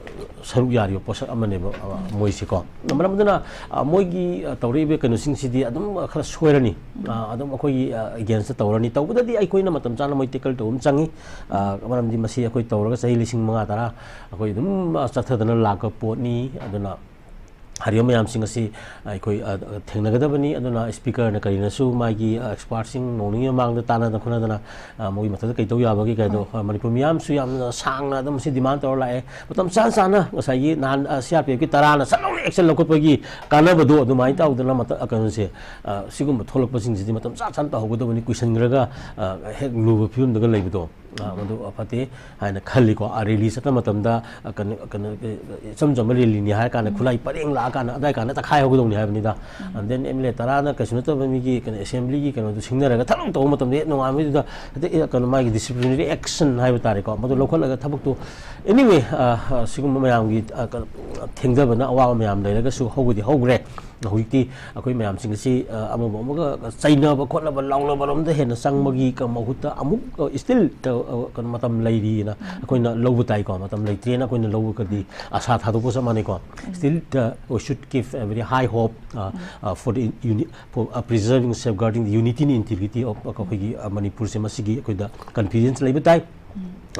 ꯁꯔꯨꯛ ꯌꯥꯔꯤꯕ ꯄꯣꯠꯁꯛ ꯑꯃꯅꯦꯕ, ꯑ, ꯃꯣꯏꯁꯤꯀꯣ꯫ ꯃꯔꯝ ꯑꯗꯨꯅ, ꯑ, ꯃꯣꯏꯒꯤ, ꯑ, ꯇꯧꯔꯛꯏꯕ ꯀꯩꯅꯣꯁꯤꯡꯁꯤꯗꯤ ꯑꯗꯨꯝ ꯈꯔ ꯁꯣꯏꯔꯅꯤ꯫ ꯑ, ꯑꯗꯨꯝ ꯑꯩꯈꯣꯏꯒꯤ, ꯑ, againstꯇ ꯇꯧꯔꯅꯤ꯫ ꯇꯧꯕꯗꯗꯤ ꯑꯩꯈꯣꯏꯅ ꯃꯇꯝ ꯆꯥꯅ ꯃꯣꯏ tackle ꯇꯧꯕ ꯑꯃ ꯆꯪꯉꯤ꯫ ꯑ, ꯃꯔꯝꯗꯤ ꯃꯁꯤ ꯑꯩꯈꯣꯏ ꯇꯧꯔꯒ ꯆꯍꯤ ꯂꯤꯁꯤꯡ ꯃꯉꯥ ꯇꯔꯥ ꯑꯩꯈꯣꯏ ꯑꯗꯨꯝ, ꯑ, ꯆꯠꯊꯗꯅ ꯂꯥꯛꯄ ꯄꯣꯠꯅꯤ꯫ ꯑꯗꯨꯅ ꯍꯥꯏꯔꯤꯕ ꯃꯌꯥꯝꯁꯤꯡ ꯑꯁꯤ ꯑꯩꯈꯣꯏ, ꯑ, ꯊꯦꯡꯅꯒꯗꯕꯅꯤ꯫ ꯑꯗꯨꯅ speakerꯅ ꯀꯔꯤꯅꯁꯨ ꯃꯥꯒꯤ, ꯑ, expertꯁꯤꯡ ꯅꯣꯡ ꯅꯤꯅꯤ ꯃꯃꯥꯡꯗ ꯇꯥꯟꯅꯗꯅ ꯈꯣꯠꯅꯗꯅ, ꯑ, ꯃꯣꯏꯒꯤ ꯃꯊꯛꯇ ꯀꯩ ꯇꯧ ꯌꯥꯕꯒꯦ ꯀꯥꯏꯗꯣ, ꯑ, ꯃꯅꯤꯄꯨꯔ ꯃꯤꯌꯥꯝꯁꯨ ꯌꯥꯝꯅ ꯁꯥꯡꯅ ꯑꯗꯨꯝ ꯁꯤ demand ꯇꯧꯔ ꯂꯥꯛꯑꯦ꯫ ꯃꯇꯝ ꯆꯥ ꯆꯥꯅ ꯉꯁꯥꯏꯒꯤ ꯅꯍꯥꯟ, ꯑ, C R P Fꯀꯤ ꯇꯔꯥꯅ ꯁꯠ ꯂꯥꯎꯅ action ꯂꯧꯈꯠꯄꯒꯤ ꯀꯥꯟꯅꯕꯗꯣ ꯑꯗꯨꯃꯥꯏꯅ ꯇꯧꯗꯅ ꯃꯇꯝ, ꯑ, ꯀꯩꯅꯣꯁꯦ, ꯑ, ꯁꯤꯒꯨꯝꯕ ꯊꯣꯛꯂꯛꯄꯁꯤꯡꯁꯤꯗꯤ ꯃꯇꯝ ꯆꯥ ꯆꯥꯅ ꯇꯧꯍꯧꯒꯗꯕꯅꯤ꯫ ꯀꯨꯏꯁꯟꯈ꯭ꯔꯒ, ꯑ, ꯍꯦꯛ ꯂꯨꯕ ꯐꯤꯕꯝꯗꯒ ꯂꯩꯕꯗꯣ꯫ ꯑ, ꯃꯗꯨ ꯐꯠꯇꯦ ꯍꯥꯏꯅ ꯈꯜꯂꯤꯀꯣ꯫ ꯑ, rally ꯆꯠꯄ ꯃꯇꯝꯗ, ꯑ, ꯀꯩꯅꯣ, ꯀꯩꯅꯣ, ꯏꯆꯝ ꯆꯝꯕ rallyꯅꯤ ꯍꯥꯏꯔ ꯀꯥꯟꯗ ꯈꯨꯠꯂꯥꯏ ꯄꯔꯦꯡ ꯂꯥꯛꯑꯀꯥꯟꯗ ꯑꯗꯥꯏ ꯀꯥꯟꯗ ꯇꯛꯈꯥꯏ ꯍꯧꯒꯗꯧꯅꯤ ꯍꯥꯏꯕꯅꯤꯗ꯫ And then M L A ꯇꯔꯥꯅ ꯀꯩꯁꯨ ꯅꯠꯇꯕ ꯃꯤꯒꯤ ꯀꯩꯅꯣ assemblyꯒꯤ ꯀꯩꯅꯣꯗꯨ ꯁꯤꯡꯅꯔꯒ ꯊꯛ ꯂꯥꯎ ꯇꯧꯕ ꯃꯇꯝꯗ ꯍꯦꯛ ꯅꯨꯡꯉꯥꯏꯕꯗꯨꯗ ꯍꯦꯛꯇ, ꯑꯦ, ꯀꯩꯅꯣ ꯃꯥꯒꯤ disciplinary action ꯍꯥꯏꯕ ꯇꯥꯔꯦꯀꯣ꯫ ꯃꯗꯨ ꯂꯧꯈꯠꯂꯒ ꯊꯕꯛꯇꯨ anyway, ꯑ, ꯑ, ꯁꯤꯒꯨꯝꯕ ꯃꯌꯥꯝꯒꯤ, ꯑ, ꯀꯩꯅꯣ, ꯊꯦꯡꯊꯕꯅ ꯑꯋꯥꯕ ꯃꯌꯥꯝ ꯂꯩꯔꯒꯁꯨ ꯍꯧꯕꯗꯤ ꯍꯧꯈ꯭ꯔꯦ꯫ ꯍꯧꯖꯤꯛꯇꯤ ꯑꯩꯈꯣꯏ ꯃꯌꯥꯝꯁꯤꯡ ꯑꯁꯤ, ꯑ, ꯑꯃꯕꯨ ꯑꯃꯒ ꯆꯩꯅꯕ ꯈꯣꯠꯅꯕ ꯂꯥꯎꯅꯕ ꯔꯣꯝꯗ ꯍꯦꯟꯅ ꯆꯪꯕꯒꯤ ꯀ-, ꯃꯍꯨꯠꯇ ꯑꯃꯨꯛ, ꯑ, still, ꯑ, ꯑ, ꯀꯩꯅꯣ ꯃꯇꯝ ꯂꯩꯔꯤꯅ ꯑꯩꯈꯣꯏꯅ ꯂꯧꯕ ꯇꯥꯏꯀꯣ꯫ ꯃꯇꯝ ꯂꯩꯇ꯭ꯔꯦꯅ ꯑꯩꯈꯣꯏꯅ ꯂꯧꯕꯒꯗꯤ ꯑꯁꯥ ꯊꯥꯗꯣꯛꯄ ꯆꯞ ꯃꯥꯟꯅꯩꯀꯣ꯫ Still, uh, we should give a very high hope, uh, uh, for the uni-, for, uh, preserving, safeguarding the unity and integrity of ꯑꯩꯈꯣꯏꯒꯤ, ꯑ, ꯃꯅꯤꯄꯨꯔꯁꯦ꯫ ꯃꯁꯤꯒꯤ ꯑꯩꯈꯣꯏꯗ confidence ꯂꯩꯕ ꯇꯥꯏ꯫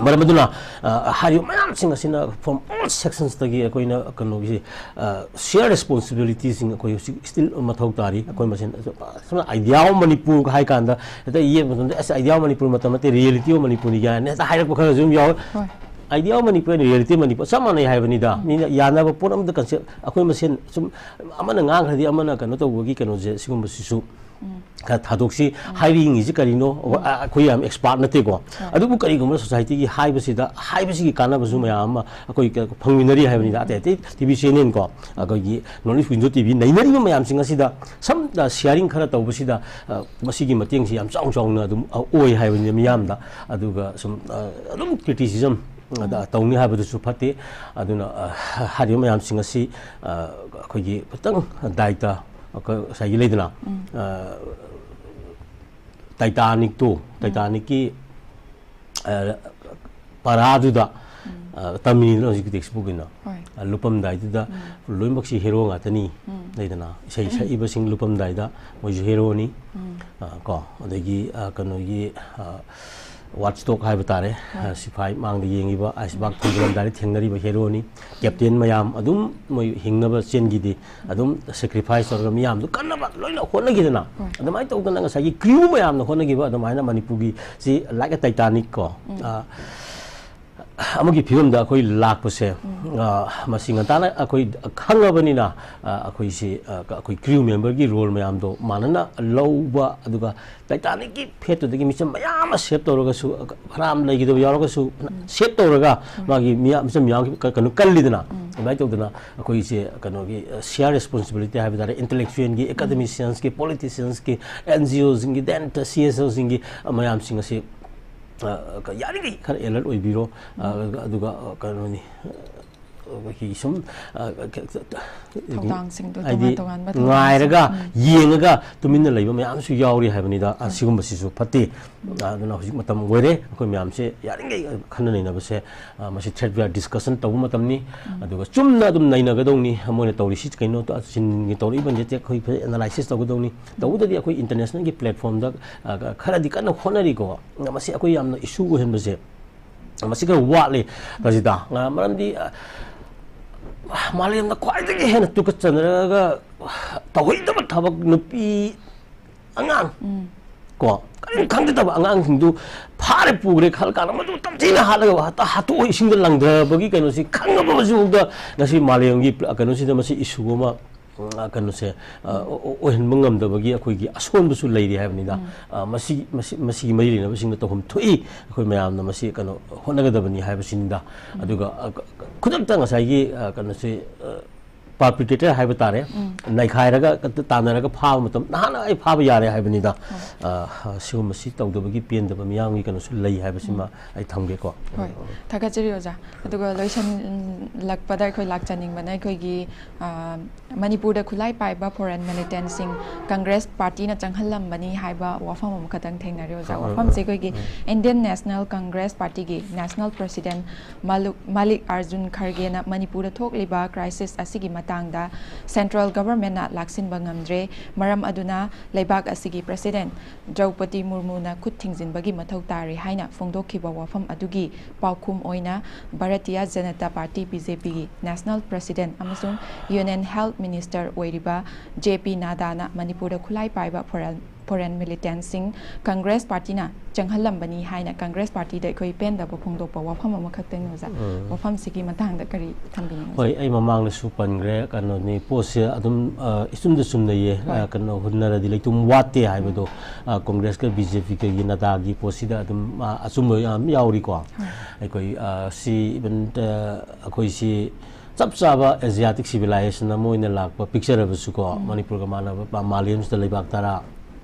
ꯃꯔꯝ ꯑꯗꯨꯅ, ꯑ, ꯍꯥꯏꯔꯤꯕ ꯃꯌꯥꯝꯁꯤꯡ ꯑꯁꯤꯅ from all sectionsꯇꯒꯤ ꯑꯩꯈꯣꯏꯅ ꯀꯩꯅꯣꯒꯤ, ꯑ, share responsibilityꯁꯤꯡ ꯑꯩꯈꯣꯏ ꯍꯧꯖꯤꯛ still ꯃꯊꯧ ꯇꯥꯔꯤ꯫ ꯑꯩꯈꯣꯏ ꯃꯁꯦꯟ, ꯁꯝꯅ Idea of Manipur ꯍꯥꯏ ꯀꯥꯟꯗ ꯍꯦꯛꯇ ꯌꯦꯡꯕ ꯃꯇꯝꯗ, "ꯑꯁ, Idea of Manipur ꯃꯇꯝ ꯅꯠꯇꯦ, Reality of Manipurꯅꯤ" ꯀꯥꯏꯅ ꯍꯦꯛꯇ ꯍꯥꯏꯔꯛꯄ ꯈꯔꯁꯨ ꯑꯗꯨꯝ ꯌꯥꯎꯋꯦ꯫ ꯍꯣꯏ꯫ Idea of Manipur and Reality of Manipur ꯆꯞ ꯃꯥꯟꯅꯩ ꯍꯥꯏꯕꯅꯤꯗ꯫ ꯃꯤꯅ ꯌꯥꯅꯕ ꯄꯣꯠ ꯑꯃꯗ concept ꯑꯩꯈꯣꯏ ꯃꯁꯦꯟ ꯁꯨꯝ ꯑꯃꯅ ꯉꯥꯡꯈ꯭ꯔꯗꯤ ꯑꯃꯅ ꯀꯩꯅꯣ ꯇꯧꯕꯒꯤ ꯀꯩꯅꯣꯁꯦ, ꯁꯤꯒꯨꯝꯕꯁꯤꯁꯨ ꯈꯔ ꯊꯥꯗꯣꯛꯁꯤ꯫ ꯍꯥꯏꯔꯤꯉꯤꯁꯤ ꯀꯔꯤꯅꯣ? ꯑ, ꯑꯩꯈꯣꯏ ꯌꯥꯝ expert ꯅꯠꯇꯦꯀꯣ꯫ ꯑꯗꯨꯕꯨ ꯀꯔꯤꯒꯨꯝꯕ society ꯒꯤ ꯍꯥꯏꯕꯁꯤꯗ, ꯍꯥꯏꯕꯁꯤꯒꯤ ꯀꯥꯟꯅꯕꯁꯨ ꯃꯌꯥꯝ ꯑꯃ ꯑꯩꯈꯣꯏ ꯀ-, ꯐꯪꯃꯤꯟꯅꯔꯤ ꯍꯥꯏꯕꯅꯤꯗ꯫ ꯑꯇꯩ ꯑꯇꯩ T V channel ꯀꯣ, ꯑꯩꯈꯣꯏꯒꯤ North East Window T V ꯅꯩꯅꯔꯤꯕ ꯃꯌꯥꯝꯁꯤꯡ ꯑꯁꯤꯗ ꯁꯝ, ꯑ, sharing ꯈꯔ ꯇꯧꯕꯁꯤꯗ, ꯑ, ꯃꯁꯤꯒꯤ ꯃꯇꯦꯡꯁꯤ ꯌꯥꯝ ꯆꯥꯎ ꯆꯥꯎꯅ ꯑꯗꯨꯝ, ꯑ, ꯑꯣꯏ ꯍꯥꯏꯕꯅꯤꯅ ꯃꯤꯌꯥꯝꯗ꯫ ꯑꯗꯨꯒ ꯁꯨꯝ, ꯑ, ꯑꯗꯨꯝ criticism ꯑꯗ ꯇꯧꯅꯤ ꯍꯥꯏꯕꯗꯨꯁꯨ ꯐꯠꯇꯦ꯫ ꯑꯗꯨꯅ, ꯑ, ꯍꯥꯏꯔꯤꯕ ꯃꯌꯥꯝꯁꯤꯡ ꯑꯁꯤ, ꯑ, ꯑꯩꯈꯣꯏꯒꯤ ꯈꯤꯇꯪ ꯗꯥꯏꯇ, ꯑꯩꯈꯣꯏ ꯉꯁꯥꯏꯒꯤ ꯂꯩꯗꯅ, ꯑ, Titanic ꯇꯣ, Titanic ꯀꯤ, ꯑ, ꯄꯔꯥꯗꯨꯗ, ꯑ, ꯇꯝꯃꯤꯅꯤꯗꯅ ꯍꯧꯖꯤꯛꯀꯤ textbook ꯀꯤꯅ꯫ ꯑ, ꯂꯨꯞꯄꯝꯗꯥꯏꯗꯨꯗ ꯂꯣꯏꯅꯃꯛꯁꯤ hero ꯉꯥꯛꯇꯅꯤ꯫ ꯂꯩꯗꯅ, ꯏꯁꯩ ꯁꯛꯏꯕꯁꯤꯡ ꯂꯨꯞꯄꯝꯗꯥꯏꯗ ꯃꯣꯏꯁꯨ hero ꯅꯤ꯫ ꯑ, ꯀꯣ, ꯑꯗꯒꯤ, ꯑ, ꯀꯩꯅꯣꯒꯤ, ꯑ, Watchdog ꯍꯥꯏꯕ ꯇꯥꯔꯦ꯫ ꯑ, ꯁꯤꯐꯥꯏ ꯃꯥꯡꯗ ꯌꯦꯡꯉꯤꯕ, iceberg ꯊꯣꯡꯖꯤꯜꯂꯝꯗꯥꯏꯗ ꯊꯦꯡꯅꯔꯤꯕ hero ꯅꯤ꯫ Captain ꯃꯌꯥꯝ ꯑꯗꯨꯝ ꯃꯣꯏ ꯍꯤꯡꯅꯕ ꯆꯦꯟꯈꯤꯗꯤ, ꯑꯗꯨꯝ sacrifice ꯇꯧꯔꯒ ꯃꯤꯌꯥꯝꯗꯨ ꯀꯟꯅꯕ ꯂꯣꯏꯅ ꯍꯣꯠꯅꯈꯤꯗꯅ꯫ ꯑꯗꯨꯃꯥꯏꯅ ꯇꯧꯗꯅ ꯉꯁꯥꯏꯒꯤ crew ꯃꯌꯥꯝꯅ ꯍꯣꯠꯅꯈꯤꯕ ꯑꯗꯨꯃꯥꯏꯅ ꯃꯅꯤꯄꯨꯔꯒꯤ ꯁꯤ like a Titanic ꯀꯣ, ꯑ, ꯑꯃꯒꯤ ꯐꯤꯕꯝꯗ ꯑꯩꯈꯣꯏ ꯂꯥꯛꯄꯁꯦ, ꯑ, ꯃꯁꯤ ꯉꯟꯇꯥꯅ ꯑꯩꯈꯣꯏ ꯈꯪꯉꯕꯅꯤꯅ, ꯑ, ꯑꯩꯈꯣꯏꯁꯤ, ꯑ, ꯑꯩꯈꯣꯏ crew member ꯒꯤ role ꯃꯌꯥꯝꯗꯣ ꯃꯥꯟꯅꯅ ꯂꯧꯕ, ꯑꯗꯨꯒ Titanic ꯀꯤ ꯐꯦꯠꯇꯨꯗꯒꯤ ꯃꯤꯆꯝ ꯃꯌꯥꯝ ꯑꯃ save ꯇꯧꯔꯒꯁꯨ, ꯐꯅꯌꯥꯝ ꯂꯩꯈꯤꯗꯕ ꯌꯥꯎꯔꯒꯁꯨ, save ꯇꯧꯔꯒ ꯃꯥꯒꯤ ꯃꯤꯌꯥꯝ, ꯃꯤꯆꯝ ꯃꯌꯥꯝꯒꯤ ꯀ-, ꯀꯩꯅꯣ ꯀꯜꯂꯤꯗꯅ꯫ ꯑꯗꯨꯃꯥꯏꯅ ꯇꯧꯗꯅ ꯑꯩꯈꯣꯏꯁꯦ ꯀꯩꯅꯣꯒꯤ, ꯑ, shared responsibility ꯍꯥꯏꯕ ꯇꯥꯔꯦ, intellectual ꯒꯤ, academicians ꯀꯤ, politicians ꯀꯤ, N G O ꯁꯤꯡꯒꯤ, then C S O ꯁꯤꯡꯒꯤ, ꯑ, ꯃꯌꯥꯝꯁꯤꯡ ꯑꯁꯤ, ꯑ, ꯀ-, ꯌꯥꯔꯤꯈꯩ ꯈꯔ alert ꯑꯣꯏꯕꯤꯔꯣ꯫ ꯑ, ꯑꯗꯨꯒ, ꯑ, ꯀꯩꯅꯣꯅꯤ, ꯑ, ꯑꯩꯈꯣꯏꯒꯤ ꯁꯨꯝ, ꯑ, ꯊꯧꯗꯥꯡꯁꯤꯡꯗꯣ ꯍꯥꯏꯗꯤ ꯇꯣꯉꯥꯟ ꯇꯣꯉꯥꯟꯕ ꯊꯧꯗꯥꯡꯁꯤꯡ꯫ ꯉꯥꯏꯔꯒ, ꯌꯦꯡꯉꯒ ꯇꯨꯃꯤꯟꯅ ꯂꯩꯕ ꯃꯌꯥꯝꯁꯨ ꯌꯥꯎꯔꯤ ꯍꯥꯏꯕꯅꯤꯗ꯫ ꯑ, ꯁꯤꯒꯨꯝꯕꯁꯤꯁꯨ ꯐꯠꯇꯦ꯫ ꯑ, ꯑꯗꯨꯅ ꯍꯧꯖꯤꯛ ꯃꯇꯝ ꯑꯣꯏꯔꯦ, ꯑꯩꯈꯣꯏ ꯃꯌꯥꯝꯁꯦ ꯌꯥꯔꯤꯉꯩ ꯈꯟꯅ ꯅꯩꯅꯕꯁꯦ, ꯑ, ꯃꯁꯤ threat we are discussion ꯇꯧꯕ ꯃꯇꯝꯅꯤ꯫ ꯑꯗꯨꯒ ꯆꯨꯝꯅ ꯑꯗꯨꯝ ꯅꯩꯅꯒꯗꯧꯅꯤ꯫ ꯃꯣꯏꯅ ꯇꯧꯔꯤꯁꯤ ꯀꯩꯅꯣ, ꯆꯤꯟꯒꯤ ꯇꯧꯔꯛꯏꯕ ꯅꯠꯇꯦ, ꯑꯩꯈꯣꯏ ꯐꯖꯅ analysis ꯇꯧꯒꯗꯧꯅꯤ꯫ ꯇꯧꯕꯗꯗꯤ ꯑꯩꯈꯣꯏ international ꯒꯤ platform ꯗ, ꯑ, ꯈꯔꯗꯤ ꯀꯟꯅ ꯍꯣꯠꯅꯔꯤꯀꯣ꯫ ꯃꯁꯤ ꯑꯩꯈꯣꯏ ꯌꯥꯝꯅ issue ꯑꯣꯏꯍꯟꯕꯁꯦ ꯃꯁꯤ ꯈꯔ ꯋꯥꯠꯂꯤ ꯀꯖꯤꯇꯥ꯫ ꯑ, ꯃꯔꯝꯗꯤ, ꯑ, ꯃꯥꯂꯦꯝꯗ ꯈ꯭ꯋꯥꯏꯗꯒꯤ ꯍꯦꯟꯅ ꯇꯨꯀꯠꯆꯅꯔꯒ ꯇꯧꯍꯩꯗꯕ ꯊꯕꯛ ꯅꯨꯄꯤ ꯑꯉꯥꯡ ꯀꯣ, ꯀꯔꯤꯝ ꯈꯪꯖꯗꯕ ꯑꯉꯥꯡꯁꯤꯡꯗꯨ ꯐꯥꯔꯦ ꯄꯨꯈ꯭ꯔꯦ ꯈꯜꯂ ꯀꯥꯟꯗ ꯃꯗꯨ ꯇꯝꯊꯤꯅ ꯍꯥꯠꯂꯒ ꯍꯦꯛꯇ ꯍꯥꯠꯇꯣꯛꯑ ꯏꯁꯤꯡꯗ ꯂꯪꯊꯕꯒꯤ ꯀꯩꯅꯣꯁꯤ ꯈꯪꯉꯕ ꯍꯧꯖꯤꯛꯐꯥꯎꯗ ꯉꯁꯤ ꯃꯥꯂꯦꯝꯒꯤ ꯄ꯭ꯂ-, ꯀꯩꯅꯣꯁꯤꯗ ꯃꯁꯤ issue ꯑꯃ ꯑ, ꯀꯩꯅꯣꯁꯦ, ꯑ, ꯑꯣ-, ꯑꯣꯏꯍꯟꯕ ꯉꯝꯗꯕꯒꯤ ꯑꯩꯈꯣꯏꯒꯤ ꯑꯁꯣꯟꯕꯁꯨ ꯂꯩꯔꯤ ꯍꯥꯏꯕꯅꯤꯗ꯫ ꯎꯝ꯫ ꯑ, ꯃꯁꯤ, ꯃꯁꯤ, ꯃꯁꯤꯒꯤ ꯃꯔꯤ ꯂꯩꯅꯕꯁꯤꯡꯅ ꯇꯧꯐꯝ ꯊꯣꯛꯏ, ꯑꯩꯈꯣꯏ ꯃꯌꯥꯝꯅ ꯃꯁꯤ ꯀꯩꯅꯣ ꯍꯣꯠꯅꯒꯗꯕꯅꯤ ꯍꯥꯏꯕꯁꯤꯅꯤꯗ꯫ ꯎꯝ꯫ ꯑꯗꯨꯒ, ꯑ, ꯈꯨꯗꯛꯇ ꯉꯁꯥꯏꯒꯤ, ꯑ, ꯀꯩꯅꯣꯁꯦ, ꯑ, perpetrator ꯍꯥꯏꯕ ꯇꯥꯔꯦ, ꯎꯝ꯫ ꯅꯩꯈꯥꯏꯔꯒ ꯀ-, ꯇꯥꯟꯅꯔꯒ ꯐꯥꯕ ꯃꯇꯝ, ꯅꯍꯥꯟꯅ ꯑꯩ ꯐꯥꯕ ꯌꯥꯔꯦ ꯍꯥꯏꯕꯅꯤꯗ꯫ ꯍꯣꯏ꯫ ꯑ, ꯁꯤꯒꯨꯝꯕꯁꯤ ꯇꯧꯗꯕꯒꯤ ꯄꯦꯟꯗꯕ ꯃꯤꯌꯥꯝꯒꯤ ꯀꯩꯅꯣꯁꯨ ꯂꯩ ꯍꯥꯏꯕꯁꯤꯃ ꯎꯝ꯫ ꯑꯩ ꯊꯝꯒꯦꯀꯣ꯫ ꯍꯣꯏ, ꯊꯥꯒꯠꯆꯔꯤ ꯑꯣꯖꯥ꯫ ꯑꯗꯨꯒ ꯂꯣꯏꯁꯤꯜꯂꯛꯄꯗ ꯑꯩꯈꯣꯏ ꯂꯥꯛꯆꯅꯤꯡꯕꯅ ꯑꯩꯈꯣꯏꯒꯤ, ꯑ, ꯃꯅꯤꯄꯨꯔꯗ ꯈꯨꯠꯂꯥꯏ ꯄꯥꯏꯕ foreign militantꯁꯤꯡ ꯀꯪꯒ꯭ꯔꯦꯁ ꯄꯥꯔꯇꯤꯅ ꯆꯪꯍꯜꯂꯝꯕꯅꯤ ꯍꯥꯏꯕ ꯋꯥꯐꯝ ꯑꯃꯈꯛꯇꯪ ꯊꯦꯡꯅꯔꯦ ꯑꯣꯖꯥ꯫ ꯎꯝ, ꯎꯝ, ꯋꯥꯐꯝꯁꯦ ꯎꯝ, ꯑꯩꯈꯣꯏꯒꯤ ꯎꯝ꯫ Indian National Congress Partyꯒꯤ national president ꯃꯥꯂꯨ-, ꯃꯥꯂꯤꯛ ꯑꯥꯔꯖꯨꯟ ꯈꯔꯒꯦꯅ ꯃꯅꯤꯄꯨꯔꯗ ꯊꯣꯛꯂꯤꯕ crisis ꯑꯁꯤꯒꯤ ꯃꯇꯥꯡꯗ central governmentꯅ ꯂꯥꯛꯁꯤꯟꯕ ꯉꯝꯗ꯭ꯔꯦ, ꯃꯔꯝ ꯑꯗꯨꯅ ꯂꯩꯕꯥꯛ ꯑꯁꯤꯒꯤ president ꯗ꯭ꯔꯧꯄꯗꯤ ꯃꯨꯔꯃꯨꯅ ꯈꯨꯠ ꯊꯤꯡꯖꯤꯟꯕꯒꯤ ꯃꯊꯧ ꯇꯥꯔꯦ ꯍꯥꯏꯅ ꯐꯣꯡꯗꯣꯛꯈꯤꯕ ꯋꯥꯐꯝ ꯑꯗꯨꯒꯤ ꯄꯥꯎꯈꯨꯝ ꯑꯣꯏꯅ Bharatiya Janata Party, BJPꯒꯤ national president ꯑꯃꯁꯨꯡ union health minister ꯑꯣꯏꯔꯤꯕ J P Naddꯥꯅ ꯃꯅꯤꯄꯨꯔꯗ ꯈꯨꯠꯂꯥꯏ ꯄꯥꯏꯕ foreign, foreign militantꯁꯤꯡ ꯀꯪꯒ꯭ꯔꯦꯁ ꯄꯥꯔꯇꯤꯅ ꯆꯪꯍꯜꯂꯝꯕꯅꯤ ꯍꯥꯏꯅ ꯀꯪꯒ꯭ꯔꯦꯁ ꯄꯥꯔꯇꯤꯗ ꯑꯩꯈꯣꯏ ꯄꯦꯟꯗꯕ ꯐꯣꯡꯗꯣꯛꯄ ꯋꯥꯐꯝ ꯑꯃꯈꯛꯇꯅꯤ ꯑꯣꯖꯥ꯫ ꯎꯝ꯫ ꯋꯥꯐꯝꯁꯤꯒꯤ ꯃꯇꯥꯡꯗ ꯀꯔꯤ ꯊꯝꯕꯤꯅꯤꯡꯉꯤ ꯑꯣꯖꯥ? ꯍꯣꯏ, ꯑꯩ ꯃꯃꯥꯡꯗꯁꯨ ꯄꯟꯈ꯭ꯔꯦ, ꯀꯩꯅꯣꯅꯤ, ꯄꯣꯠꯁꯦ ꯑꯗꯨꯝ, ꯑ, ꯏꯆꯨꯝꯗ ꯆꯨꯝꯅꯩꯌꯦ꯫ ꯍꯣꯏ꯫ ꯑ, ꯀꯩꯅꯣ, ꯍꯨꯟꯅꯔꯗꯤ ꯂꯩꯇꯨꯝ ꯋꯥꯠꯇꯦ ꯍꯥꯏꯕꯗꯣ, ꯎꯝ꯫ ꯑ, ꯀꯪꯒ꯭ꯔꯦꯁꯀ BJPꯒꯒꯤ ꯅꯗꯥꯒꯤ ꯄꯣꯠꯁꯤꯗ ꯑꯗꯨꯝ, ꯑ, ꯑꯆꯨꯝꯕ ꯌꯥꯝ ꯌꯥꯎꯔꯤꯀꯣ꯫ ꯍꯣꯏ꯫ ꯑꯩꯈꯣꯏ, ꯑ, ꯁꯤ even, ꯑ, ꯑꯩꯈꯣꯏꯁꯤ ꯆꯞ ꯆꯥꯕ Asiatic civilization ꯑꯃ ꯑꯣꯏꯅ ꯂꯥꯛꯄ ꯄꯤꯛꯆꯔꯕꯁꯨꯀꯣ, ꯎꯝ꯫ ꯃꯅꯤꯄꯨꯔꯒ ꯃꯥꯟꯅꯕ ꯄ-, ꯃꯥꯂꯦꯝꯁꯤꯗ ꯂꯩꯕꯥꯛ ꯇꯔꯥ,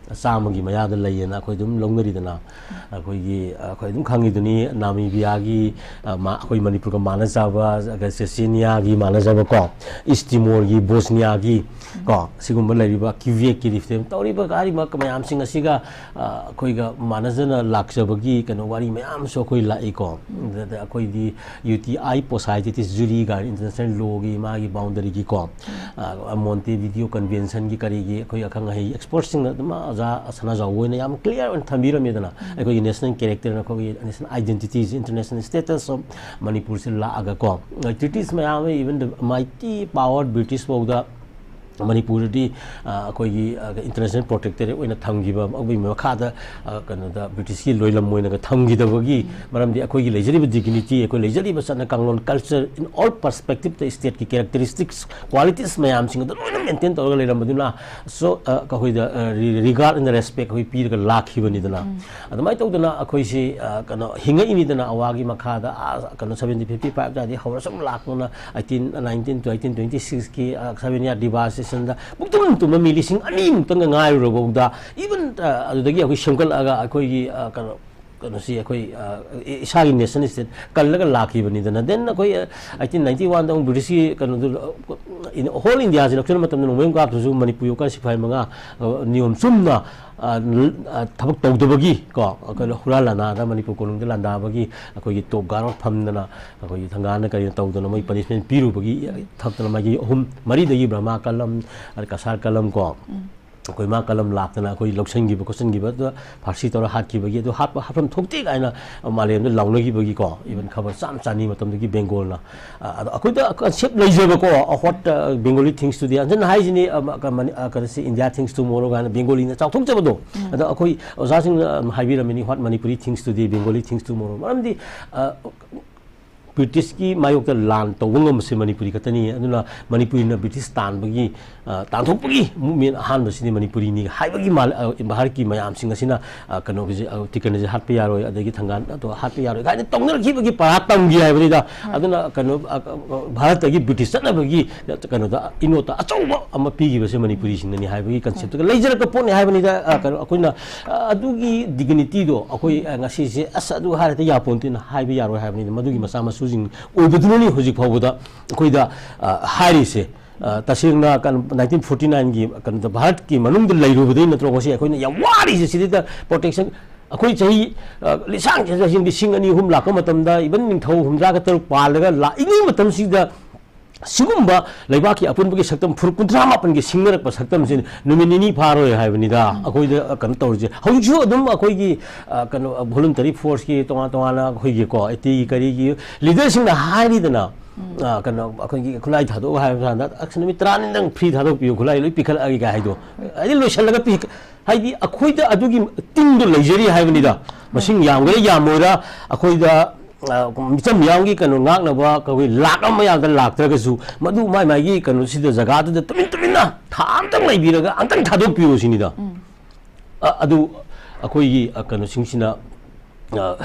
ꯆꯥꯝꯃꯒꯤ ꯃꯌꯥꯗ ꯂꯩꯌꯦꯅ ꯑꯩꯈꯣꯏ ꯑꯗꯨꯝ ꯂꯧꯅꯔꯤꯗꯅ꯫ ꯑꯩꯈꯣꯏꯒꯤ, ꯑꯩꯈꯣꯏ ꯑꯗꯨꯝ ꯈꯪꯉꯤꯗꯨꯅꯤ, ꯅꯥꯃꯤꯕꯤꯌꯥꯒꯤ, ꯑ, ꯃꯥ-, ꯑꯩꯈꯣꯏ ꯃꯅꯤꯄꯨꯔꯒ ꯃꯥꯟꯅꯖꯕ, ꯑꯗ ꯆꯦꯆꯦꯅꯤꯌꯥꯒꯤ ꯃꯥꯟꯅꯖꯕ ꯀꯣ, ꯏꯁ ꯇꯤꯃꯣꯔꯒꯤ, ꯕꯣꯁꯅꯤꯌꯥꯒꯤ ꯀꯣ, ꯁꯤꯒꯨꯝꯕ ꯂꯩꯔꯤꯕ ꯀ꯭ꯌꯨꯕꯦꯛꯀꯤ ꯔꯤꯐꯣꯔꯝ ꯇꯧꯔꯤꯕ ꯀꯔꯤꯕ ꯃꯌꯥꯝꯁꯤꯡ ꯑꯁꯤꯒ, ꯑ, ꯑꯩꯈꯣꯏꯒ ꯃꯥꯟꯅꯖꯅ ꯂꯥꯛꯆꯕꯒꯤ ꯀꯩꯅꯣ ꯋꯥꯔꯤ ꯃꯌꯥꯝꯁꯨ ꯑꯩꯈꯣꯏ ꯂꯥꯛꯏꯀꯣ꯫ ꯑꯗꯨꯗ ꯑꯩꯈꯣꯏꯗꯤ UTI Possidetis Juri ꯀꯥꯏꯅ international lawꯒꯤ ꯃꯥꯒꯤ boundaryꯒꯤꯀꯣ, ꯑ, Montevideo Conventionꯒꯤ ꯀꯔꯤꯒꯤ ꯑꯩꯈꯣꯏ ꯑꯈꯪ ꯑꯍꯩ expertꯁꯤꯡꯅ ꯑꯗꯨꯝ ꯑꯣꯖꯥ ꯁꯅꯥꯖꯥꯎꯕ ꯑꯣꯏꯅ ꯌꯥꯝ clear ꯑꯣꯏꯅ ꯊꯝꯕꯤꯔꯝꯃꯦꯗꯅ꯫ ꯎꯝ꯫ ꯑꯩꯈꯣꯏꯒꯤ national character, ꯑꯩꯈꯣꯏꯒꯤ national identities, international status of ꯃꯅꯤꯄꯨꯔꯁꯦ ꯂꯥꯛꯑꯒꯀꯣ, treaties ꯃꯌꯥꯝ ꯑꯃ, even the mighty power British ꯐꯥꯎꯗ ꯃꯅꯤꯄꯨꯔꯗꯗꯤ ꯑ, ꯑꯩꯈꯣꯏꯒꯤ ꯑ, ꯏꯟꯇꯔꯅꯦꯁꯅꯦꯜ ꯄ꯭ꯔꯣꯇꯦꯛꯇꯣꯔꯦꯠ ꯑꯣꯏꯅ ꯊꯝꯈꯤꯕ, ꯑꯗꯨꯒꯤ ꯃꯈꯥꯗ ꯑ, ꯀꯩꯅꯣꯗ ꯕ꯭ꯔꯤꯇꯤꯁꯀꯤ ꯂꯣꯏꯂꯝ ꯑꯣꯏꯅꯒ ꯊꯝꯈꯤꯗꯕꯒꯤ ꯃꯔꯝꯗꯤ ꯑꯩꯈꯣꯏꯒꯤ ꯂꯩꯖꯔꯤꯕ ꯗꯤꯒꯅꯤꯇꯤ, ꯑꯩꯈꯣꯏ ꯂꯩꯖꯔꯤꯕ ꯆꯠꯅ ꯀꯥꯡꯂꯣꯟ, ꯀꯜꯆꯔ, ꯏꯟ ꯑꯣꯜ ꯄꯔꯁꯄꯦꯛꯇꯤꯞꯇ ꯁ꯭ꯇꯦꯠꯀꯤ ꯀꯦꯔꯦꯛꯇꯔꯤꯁꯇꯤꯛꯁ, ꯀ꯭ꯋꯥꯂꯤꯇꯤꯁ ꯃꯌꯥꯝꯁꯤꯡ ꯑꯗꯨ ꯂꯣꯏꯅ ꯃꯦꯟꯇꯦꯟ ꯇꯧꯔꯒ ꯂꯩꯔꯝꯕꯗꯨꯅ, ꯁꯣ ꯑ, ꯑꯩꯈꯣꯏꯗ ꯔꯤꯒꯥꯔꯗ ꯑꯦꯟ ꯔꯦꯁꯄꯦꯛ ꯑꯩꯈꯣꯏ ꯄꯤꯔꯒ ꯂꯥꯛꯈꯤꯕꯅꯤꯗꯅ꯫ ꯑꯗꯨꯃꯥꯏꯅ ꯇꯧꯗꯅ ꯑꯩꯈꯣꯏꯁꯤ ꯑ, ꯀꯩꯅꯣ ꯍꯤꯡꯉꯛꯏꯅꯤꯗꯅ ꯑꯋꯥꯒꯤ ꯃꯈꯥꯗ, ꯑ, ꯀꯩꯅꯣ ꯁꯕꯦꯟꯇꯤꯟ ꯐꯤꯐꯇꯤ ꯐꯥꯏꯚ ꯑꯗꯨꯋꯥꯏꯗꯒꯤ ꯍꯧꯔ ꯁꯨꯝ ꯂꯥꯛꯇꯨꯅ eighteen, nineteen two eighteen twenty ꯁꯤꯛꯁꯀꯤ ꯁꯕꯦꯟ ꯏꯌꯥꯔ ꯗꯤꯚꯥꯁꯇꯦꯁꯟꯗ ꯄꯨꯡꯇꯨꯝ ꯇꯨꯝꯕ ꯃꯤ ꯂꯤꯁꯤꯡ ꯑꯅꯤꯃꯨꯛꯇꯪꯒ ꯉꯥꯏꯔꯨꯔꯐꯥꯎꯗ, ꯏꯚꯟ ꯑꯗꯨꯗꯒꯤ ꯑꯩꯈꯣꯏ ꯁꯦꯝꯒꯠꯂꯛꯑꯒ ꯑꯩꯈꯣꯏꯒꯤ ꯑ, ꯀꯩꯅꯣ ꯀꯩꯅꯣꯁꯤ ꯑꯩꯈꯣꯏ ꯑ, ꯏ- ꯏꯁꯥꯒꯤ ꯅꯦꯁꯟ ꯁ꯭ꯇꯦꯠ ꯀꯜꯂꯒ ꯂꯥꯛꯈꯤꯕꯅꯤꯗꯅ꯫ ꯗꯦꯟ ꯑꯩꯈꯣꯏ ꯑꯩꯠꯇꯤꯟ ꯅꯥꯏꯟꯇꯤ ꯋꯥꯟꯗ ꯑꯃꯨꯛ ꯕ꯭ꯔꯤꯇꯤꯁꯀꯤ ꯀꯩꯅꯣꯗꯨ, ꯍꯣꯜ ꯏꯟꯗꯤꯌꯥꯁꯤ ꯂꯧꯁꯤꯟꯕ ꯃꯇꯝꯗ ꯅꯣꯡꯃꯩ ꯑꯃꯨꯛ ꯀꯥꯞꯇ꯭ꯔꯁꯨ ꯃꯅꯤꯄꯨꯔ ꯌꯧꯀꯥꯟ ꯁꯤꯐꯥꯏ ꯃꯉꯥ ꯑ, ꯅꯤꯌꯣꯝ ꯆꯨꯝꯅ ꯑ, ꯅ- ꯑ, ꯊꯕꯛ ꯇꯧꯗꯕꯒꯤ ꯀꯣ, ꯀꯩꯅꯣ ꯍꯨꯔꯥꯟ ꯂꯥꯟꯗꯥꯗ ꯃꯅꯤꯄꯨꯔ ꯀꯣꯅꯨꯡꯗ ꯂꯥꯟꯗꯥꯕꯒꯤ ꯑꯩꯈꯣꯏꯒꯤ ꯇꯣꯞ ꯒꯥꯔꯗ ꯐꯝꯗꯅ ꯑꯩꯈꯣꯏꯒꯤ ꯊꯪꯒꯥꯅ ꯀꯔꯤꯅ ꯇꯧꯗꯅ ꯃꯣꯏ ꯄꯅꯤꯁꯃꯦꯟ ꯄꯤꯔꯨꯕꯒꯤ ꯊꯛꯇꯅ ꯃꯥꯒꯤ ꯑꯍꯨꯝ ꯃꯔꯤꯗꯒꯤ ꯕ꯭ꯔꯍꯃꯥ ꯀꯂꯝ, ꯑꯗ ꯀꯁꯥꯔ ꯀꯂꯝ ꯀꯣ, ꯑꯩꯈꯣꯏ ꯃꯥ ꯀꯂꯝ ꯂꯥꯛꯇꯅ ꯑꯩꯈꯣꯏ ꯂꯧꯁꯤꯟꯈꯤꯕ ꯈꯣꯠꯆꯤꯟꯈꯤꯕ ꯑꯗꯨ ꯐꯥꯔꯁꯤ ꯇꯧꯔ ꯍꯥꯠꯈꯤꯕꯒꯤ ꯑꯗꯨ ꯍꯥꯠꯄ ꯍꯥꯠꯐꯝ ꯊꯣꯛꯇꯦ ꯀꯥꯏꯅ ꯃꯥꯂꯦꯝꯗ ꯂꯥꯎꯅꯈꯤꯕꯒꯤꯀꯣ, ꯏꯚꯟ ꯈꯕꯔ ꯆꯥꯝ ꯆꯥꯅꯤ ꯃꯇꯝꯗꯨꯒꯤ ꯕꯦꯡꯒꯣꯜꯅ ꯑ, ꯑꯗꯣ ꯑꯩꯈꯣꯏꯗ concept ꯂꯩꯖꯕꯀꯣ, what Bengali thinks today, ꯍꯟꯖꯟ ꯍꯥꯏꯁꯤꯅꯤ, ꯑ, ꯀ- ꯃꯅꯤ- ꯑ, ꯀꯩꯅꯣꯁꯤ India thinks tomorrow ꯀꯥꯏꯅ ꯕꯦꯡꯒꯣꯂꯤꯅ ꯆꯥꯎꯊꯣꯛꯆꯕꯗꯣ꯫ ꯑꯗꯣ ꯑꯩꯈꯣꯏ ꯑꯣꯖꯥꯁꯤꯡꯅ ꯑꯗꯨꯝ ꯍꯥꯏꯕꯤꯔꯝꯃꯤꯅꯤ, what Manipuri thinks today, Bengali thinks tomorrow꯫ ꯃꯔꯝꯗꯤ ꯑ, ꯕ꯭ꯔꯤꯇꯤꯁꯀꯤ ꯃꯥꯌꯣꯛꯇ ꯂꯥꯟ ꯇꯧꯕ ꯉꯝꯕꯁꯦ ꯃꯅꯤꯄꯨꯔꯤ ꯈꯛꯇꯅꯤ꯫ ꯑꯗꯨꯅ ꯃꯅꯤꯄꯨꯔꯤꯅ ꯕ꯭ꯔꯤꯇꯤꯁ ꯇꯥꯟꯕꯒꯤ ꯑ, ꯇꯥꯟꯊꯣꯛꯄꯒꯤ ꯃꯨꯞꯃꯦꯟ ꯑꯍꯥꯟꯕꯁꯤꯗꯤ ꯃꯅꯤꯄꯨꯔꯤꯅꯤ ꯍꯥꯏꯕꯒꯤ ꯃꯥ-, ꯑ, ꯚꯥꯔꯠꯀꯤ ꯃꯌꯥꯝꯁꯤꯡ ꯑꯁꯤꯅ, ꯑ, ꯀꯩꯅꯣꯒꯤꯁꯦ, ꯑ, ꯇꯤꯀꯟꯅꯁꯦ ꯍꯥꯠꯄ ꯌꯥꯔꯣꯏ, ꯑꯗꯒꯤ ꯊꯪꯒꯥꯜ ꯑꯗꯣ ꯍꯥꯠꯄ ꯌꯥꯔꯣꯏ ꯀꯥꯏꯅ ꯇꯧꯅꯔꯛꯈꯤꯕꯒꯤ ꯄꯔꯥ ꯇꯝꯒꯦ ꯍꯥꯏꯕꯅꯤꯗ꯫ ꯑꯗꯨꯅ ꯀꯩꯅꯣ, ꯑ, ꯑ, ꯚꯥꯔꯠꯇꯒꯤ ꯕ꯭ꯔꯤꯇꯤꯁ ꯆꯠꯅꯕꯒꯤ ꯀꯩꯅꯣꯗ ꯏꯅꯣꯠꯇ ꯑꯆꯧꯕ ꯑꯃ ꯄꯤꯈꯤꯕꯁꯦ ꯃꯅꯤꯄꯨꯔꯤꯁꯤꯡꯅꯅꯤ ꯍꯥꯏꯕꯒꯤ ꯀꯟꯁꯦꯞꯇꯒ ꯂꯩꯖꯔꯛꯄ ꯄꯣꯠꯅꯤ ꯍꯥꯏꯕꯅꯤꯗ꯫ ꯑ, ꯀꯩꯅꯣ ꯑꯩꯈꯣꯏꯅ, ꯑ, ꯑꯗꯨꯒꯤ ꯗꯤꯒꯅꯤꯇꯤꯗꯣ ꯑꯩꯈꯣꯏ, ꯑ, ꯉꯁꯤꯁꯦ ꯑꯁ ꯑꯗꯨ ꯍꯥꯏꯔꯗꯤ ꯌꯥꯄꯣꯟꯇꯦꯅ ꯍꯥꯏꯕ ꯌꯥꯔꯣꯏ ꯍꯥꯏꯕꯅꯤꯗ꯫ ꯃꯗꯨꯒꯤ ꯃꯆꯥ ꯃꯁꯨꯁꯤꯡ ꯑꯣꯏꯕꯗꯨꯅꯅꯤ ꯍꯧꯖꯤꯛ ꯐꯥꯎꯕꯗ ꯑꯩꯈꯣꯏꯗ, ꯑ, ꯍꯥꯏꯔꯤꯁꯦ꯫ ꯑ, ꯇꯁꯦꯡꯅ ꯀꯩꯅꯣ, ꯅꯥꯏꯟꯇꯤꯟ ꯐꯣꯔꯇꯤ ꯅꯥꯏꯟꯒꯤ ꯀꯩꯅꯣꯗ ꯚꯥꯔꯠꯀꯤ ꯃꯅꯨꯡꯗ ꯂꯩꯔꯨꯕꯗꯩ ꯅꯠꯇ꯭ꯔꯣ ꯉꯁꯤ ꯑꯩꯈꯣꯏꯅ ꯌꯥꯝ ꯋꯥꯔꯤꯁꯦ? ꯁꯤꯗꯩꯗ ꯄ꯭ꯔꯣꯇꯦꯛꯁꯟ ꯑꯩꯈꯣꯏ ꯆꯍꯤ, ꯑ, ꯂꯤꯁꯥꯡ ꯆꯍꯤ ꯂꯤꯁꯤꯡ ꯑꯅꯤ ꯑꯍꯨꯝ ꯂꯥꯛꯄ ꯃꯇꯝꯗ, ꯏꯚꯟ ꯅꯤꯡꯊꯧ ꯍꯨꯝꯗ꯭ꯔꯥꯒ ꯇꯔꯨꯛ ꯄꯥꯜꯂꯒ ꯂꯥꯛꯏꯉꯩ ꯃꯇꯝꯁꯤꯗ ꯁꯤꯒꯨꯝꯕ ꯂꯩꯕꯥꯛꯀꯤ ꯑꯄꯨꯟꯕꯒꯤ ꯁꯛꯇꯝ ꯐꯨꯔꯨꯞ ꯀꯨꯟꯊ꯭ꯔꯥ ꯃꯥꯄꯟꯒꯤ ꯁꯤꯡꯅꯔꯛꯄ ꯁꯛꯇꯝꯁꯤ ꯅꯨꯃꯤꯠ ꯅꯤꯅꯤ ꯐꯥꯔꯣꯏ ꯍꯥꯏꯕꯅꯤꯗ꯫ ꯑꯩꯈꯣꯏꯗ, ꯑ, ꯀꯩꯅꯣ ꯇꯧꯔꯤꯁꯦ ꯍꯧꯖꯤꯛꯁꯨ ꯑꯗꯨꯝ ꯑꯩꯈꯣꯏꯒꯤ, ꯑ, ꯀꯩꯅꯣ, ꯚꯣꯂꯨꯟꯇꯔꯤ ꯐꯣꯔꯁꯀꯤ ꯇꯣꯉꯥꯟ ꯇꯣꯉꯥꯟꯅ ꯑꯩꯈꯣꯏꯒꯤꯀꯣ, ꯑꯦꯇꯤꯒꯤ ꯀꯔꯤꯒꯤ ꯂꯤꯗꯔꯁꯤꯡꯅ ꯍꯥꯏꯔꯤꯗꯅ, ꯑ, ꯀꯩꯅꯣ, ꯑꯩꯈꯣꯏꯒꯤ ꯈꯨꯠꯂꯥꯏ ꯊꯥꯗꯣꯛꯑꯣ ꯍꯥꯏꯕ ꯀꯥꯟꯗ, "ꯑꯁ, ꯅꯨꯃꯤꯠ ꯇꯔꯥꯅꯤꯗꯪ free ꯊꯥꯗꯣꯛꯄꯤꯌꯨ, ꯈꯨꯠꯂꯥꯏ ꯂꯣꯏ ꯄꯤꯈꯠꯂꯛꯑꯒꯦ" ꯀꯥꯏ ꯍꯥꯏꯗꯣ꯫ ꯍꯥꯏꯗꯤ ꯂꯣꯏꯁꯤꯜꯂꯒ ꯄꯤ-, ꯍꯥꯏꯗꯤ ꯑꯩꯈꯣꯏꯗ ꯑꯗꯨꯒꯤ ꯇꯤꯝꯗꯣ ꯂꯩꯖꯔꯤ ꯍꯥꯏꯕꯅꯤꯗ꯫ ꯃꯁꯤꯡ ꯌꯥꯝꯒꯦꯔꯥ ꯌꯥꯝꯃꯣꯏꯔꯥ, ꯑꯩꯈꯣꯏꯗ, ꯑ, ꯃꯤꯆꯝ ꯃꯤꯌꯥꯝꯒꯤ ꯀꯩꯅꯣ ꯉꯥꯛꯅꯕ ꯑꯩꯈꯣꯏ ꯂꯥꯛ ꯑꯃ ꯃꯌꯥꯗ ꯂꯥꯛꯇ꯭ꯔꯒꯁꯨ, ꯃꯗꯨ ꯃꯥꯏ ꯃꯥꯏꯒꯤ ꯀꯩꯅꯣꯁꯤꯗ, ꯖꯒꯥꯗꯨꯗ ꯇꯨꯃꯤꯟ ꯇꯨꯃꯤꯟꯅ ꯊꯥ ꯑꯃꯇꯪ ꯂꯩꯕꯤꯔꯒ ꯑꯝꯇꯪ ꯊꯥꯗꯣꯛꯄꯤꯌꯨ ꯁꯤꯅꯤꯗ꯫ ꯑ, ꯑꯗꯨ ꯑꯩꯈꯣꯏꯒꯤ, ꯑ, ꯀꯩꯅꯣꯁꯤꯡꯁꯤꯅ, ꯑ,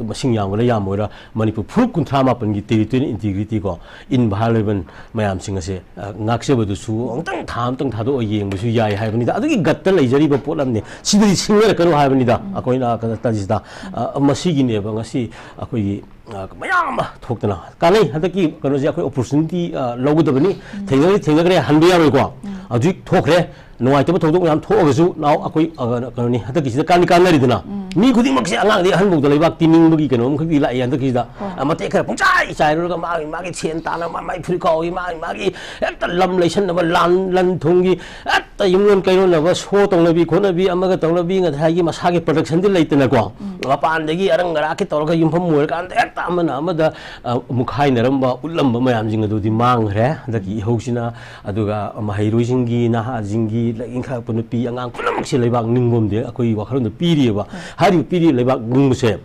ꯃꯁꯤꯡ ꯌꯥꯝꯒꯦꯔꯥ ꯌꯥꯝꯃꯣꯏꯔꯥ, ꯃꯅꯤꯄꯨꯔ ꯐꯨꯔꯨꯞ ꯀꯨꯟꯊ꯭ꯔꯥ ꯃꯥꯄꯟꯒꯤ territorial integrity ꯀꯣ, inviolable ꯃꯌꯥꯝꯁꯤꯡ ꯑꯁꯦ, ꯑ, ꯉꯥꯛꯆꯕꯗꯨꯁꯨ ꯑꯃꯨꯛꯇꯪ ꯊꯥ ꯑꯃꯇꯪ ꯊꯥꯗꯣꯛꯑ ꯌꯦꯡꯕꯁꯨ ꯌꯥꯏ ꯍꯥꯏꯕꯅꯤꯗ꯫ ꯑꯗꯨꯒꯤ ꯒꯠꯇ ꯂꯩꯖꯔꯤꯕ ꯄꯣꯠ ꯑꯃꯅꯤ꯫ ꯁꯤꯗꯗꯤ ꯁꯤꯡꯅꯔꯛꯀꯅꯨ ꯍꯥꯏꯕꯅꯤꯗ꯫ ꯑꯩꯈꯣꯏꯅ ꯀꯩꯅꯣ ꯇꯧꯔꯤꯁꯤꯗ, ꯑ, ꯃꯁꯤꯒꯤꯅꯦꯕ ꯉꯁꯤ ꯑꯩꯈꯣꯏꯒꯤ, ꯑ, ꯃꯌꯥꯝ ꯑꯃ ꯊꯣꯛꯇꯅ ꯀꯥꯟꯅꯩ꯫ ꯍꯟꯗꯛꯀꯤ ꯀꯩꯅꯣꯁꯦ ꯑꯩꯈꯣꯏ opportunity, ꯑ, ꯂꯧꯒꯗꯕꯅꯤ꯫ ꯊꯦꯡꯅꯔꯦ, ꯊꯦꯡꯅꯈ꯭ꯔꯦ, ꯍꯟꯕ ꯌꯥꯔꯣꯏꯀꯣ꯫ ꯍꯧꯖꯤꯛ ꯊꯣꯛꯈ꯭ꯔꯦ꯫ ꯅꯨꯡꯉꯥꯏꯇꯕ ꯊꯧꯗꯣꯛ ꯃꯌꯥꯝ ꯊꯣꯛꯑꯒꯁꯨ, ꯅꯥꯎ, ꯑꯩꯈꯣꯏ, ꯑ, ꯀꯩꯅꯣꯅꯤ, ꯍꯟꯗꯛꯀꯤꯁꯤꯗ ꯀꯥꯟꯗꯤ ꯀꯥꯟꯅꯔꯤꯗꯅ꯫ ꯃꯤ ꯈꯨꯗꯤꯡꯃꯛꯁꯦ, ꯑꯉꯥꯡꯗꯒꯤ ꯑꯍꯟꯐꯥꯎꯗ ꯂꯩꯕꯥꯛ ꯇꯤꯅꯤꯡꯕꯒꯤ ꯀꯩꯅꯣ ꯑꯃꯈꯛꯇꯤ ꯂꯥꯛꯑꯦ ꯍꯟꯗꯛꯀꯤꯁꯤꯗ꯫ ꯑ, ꯃꯇꯦꯛ ꯈꯔ ꯄꯨꯡꯆꯥꯏ ꯆꯥꯏꯔꯨꯔꯒ ꯃꯥꯒꯤ, ꯃꯥꯒꯤ ꯁꯦꯟ ꯇꯥꯅꯕ, ꯃꯥꯒꯤ ꯐꯨꯔꯤꯠ ꯈꯥꯎꯒꯤ, ꯃꯥꯒꯤ, ꯃꯥꯒꯤ ꯍꯦꯛꯇ ꯂꯝ ꯂꯩꯁꯟꯅꯕ, ꯂꯥꯟ, ꯂꯟ ꯊꯨꯝꯒꯤ ꯍꯦꯛꯇ ꯌꯨꯝꯂꯣꯟ ꯀꯩꯔꯣꯟꯅꯕ, ꯁꯣ ꯇꯧꯅꯕꯤ ꯈꯣꯠꯅꯕꯤ, ꯑꯃꯒ ꯇꯧꯅꯕꯤ, ꯉꯁꯥꯏꯒꯤ ꯃꯁꯥꯒꯤ productionꯗꯤ ꯂꯩꯇꯅꯀꯣ꯫ ꯃꯄꯥꯟꯗꯒꯤ ꯑꯔꯪ ꯑꯔꯥꯛꯀꯤ ꯇꯧꯔꯒ ꯌꯨꯝꯐꯝ ꯑꯣꯏꯔꯀꯥꯟꯗ ꯍꯦꯛꯇ ꯑꯃꯅ ꯑꯃꯗ, ꯑ, ꯃꯨꯛꯈꯥꯏꯅꯔꯝꯕ, ꯎꯠꯂꯝꯕ ꯃꯌꯥꯝꯁꯤꯡ ꯑꯗꯨꯗꯤ ꯃꯥꯡꯈ꯭ꯔꯦ ꯍꯟꯗꯛꯀꯤ ꯏꯍꯧꯁꯤꯅ꯫ ꯑꯗꯨꯒ ꯃꯍꯩꯔꯣꯏꯁꯤꯡꯒꯤ, ꯅꯍꯥꯁꯤꯡꯒꯤ, ꯂꯥꯏꯔꯤꯛ ꯏꯟꯈꯠꯂꯛꯄ ꯅꯨꯄꯤ ꯑꯉꯥꯡ ꯄꯨꯝꯅꯃꯛꯁꯦ ꯂꯩꯕꯥꯛ ꯅꯤꯡꯕ ꯑꯃꯗꯤ ꯑꯩꯈꯣꯏꯒꯤ ꯋꯥꯈꯜꯂꯣꯟꯗ ꯄꯤꯔꯤꯑꯕ꯫ ꯍꯥꯏꯔꯤꯕ ꯄꯤꯔꯤꯕ ꯂꯩꯕꯥꯛ ꯅꯤꯡꯕꯁꯦ,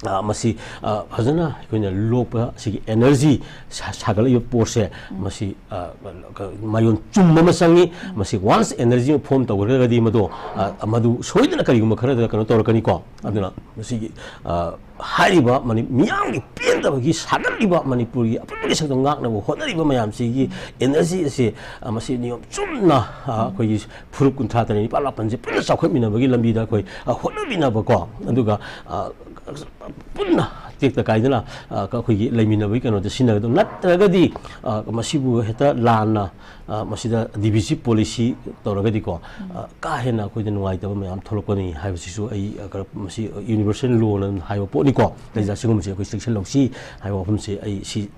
ꯑ, ꯃꯁꯤ, ꯑ, ꯐꯖꯅ ꯑꯩꯈꯣꯏꯅ ꯂꯣꯛꯄ, ꯁꯤꯒꯤ energy ꯁꯥ-, ꯁꯥꯒꯠꯂꯛꯏꯕ ꯄꯣꯠꯁꯦ, ꯃꯁꯤ, ꯑ, ꯃꯌꯣꯟ ꯆꯨꯝꯕ ꯑꯃ ꯆꯪꯉꯤ꯫ ꯃꯁꯤ once energy ꯑꯃ form ꯇꯧꯈ꯭ꯔꯒꯗꯤ ꯃꯗꯣ, ꯑ, ꯃꯗꯨ ꯁꯣꯏꯗꯅ ꯀꯔꯤꯒꯨꯝꯕ ꯈꯔꯗ ꯀꯩꯅꯣ ꯇꯧꯔꯛꯀꯅꯤꯀꯣ꯫ ꯑꯗꯨꯅ ꯃꯁꯤꯒꯤ, ꯑ, ꯍꯥꯏꯔꯤꯕ ꯃꯅꯤ-, ꯃꯤꯌꯥꯝꯒꯤ ꯄꯦꯟꯗꯕꯒꯤ ꯁꯥꯒꯠꯂꯤꯕ ꯃꯅꯤꯄꯨꯔꯒꯤ ꯑꯄꯨꯟꯕꯒꯤ ꯁꯛꯇꯝ ꯉꯥꯛꯅꯕ ꯍꯣꯠꯅꯔꯤꯕ ꯃꯌꯥꯝꯁꯤꯒꯤ energy ꯑꯁꯤ, ꯑ, ꯃꯁꯤ ꯅꯤꯌꯣꯝ ꯆꯨꯝꯅ, ꯑ, ꯑꯩꯈꯣꯏꯒꯤ ꯐꯨꯔꯨꯞ ꯀꯨꯟꯊ꯭ꯔꯥ ꯇꯔꯦꯠ, ꯅꯤꯄꯥꯜ, ꯃꯥꯄꯟꯁꯦ ꯄꯨꯟꯅ ꯆꯥꯎꯈꯠꯃꯤꯟꯅꯕꯒꯤ ꯂꯝꯕꯤꯗ ꯑꯩꯈꯣꯏ, ꯑ, ꯍꯣꯠꯅꯃꯤꯟꯅꯕꯀꯣ꯫ ꯑꯗꯨꯒ, ꯑ, ꯄꯨꯟꯅ ꯇꯦꯛꯇ ꯀꯥꯏꯗꯅ, ꯑ, ꯑꯩꯈꯣꯏꯒꯤ ꯂꯩꯃꯤꯟꯅꯕꯒꯤ ꯀꯩꯅꯣꯗ ꯁꯤꯖꯤꯟꯅꯒꯗꯕ ꯅꯠꯇ꯭ꯔꯒꯗꯤ, ꯑ, ꯃꯁꯤꯕꯨ ꯍꯦꯛꯇ ꯂꯥꯟꯅ, ꯑ, ꯃꯁꯤꯗ divisive policy ꯇꯧꯔꯒꯗꯤꯀꯣ, ꯑ, ꯀꯥ ꯍꯦꯟꯅ ꯑꯩꯈꯣꯏꯗ ꯅꯨꯡꯉꯥꯏꯇꯕ ꯃꯌꯥꯝ ꯊꯣꯛꯂꯛꯀꯅꯤ ꯍꯥꯏꯕꯁꯤꯁꯨ ꯑꯩ, ꯑ, ꯀꯩꯅꯣ, ꯃꯁꯤ universal lawꯅ ꯍꯥꯏꯕ ꯄꯣꯠꯅꯤꯀꯣ꯫ ꯂꯩꯖꯥ ꯁꯤꯒꯨꯝꯕꯁꯦ ꯑꯩꯈꯣꯏ ꯆꯦꯛꯁꯤꯜꯍꯧꯁꯤ ꯍꯥꯏꯕ ꯋꯥꯐꯝꯁꯦ ꯑꯩ ꯁꯤ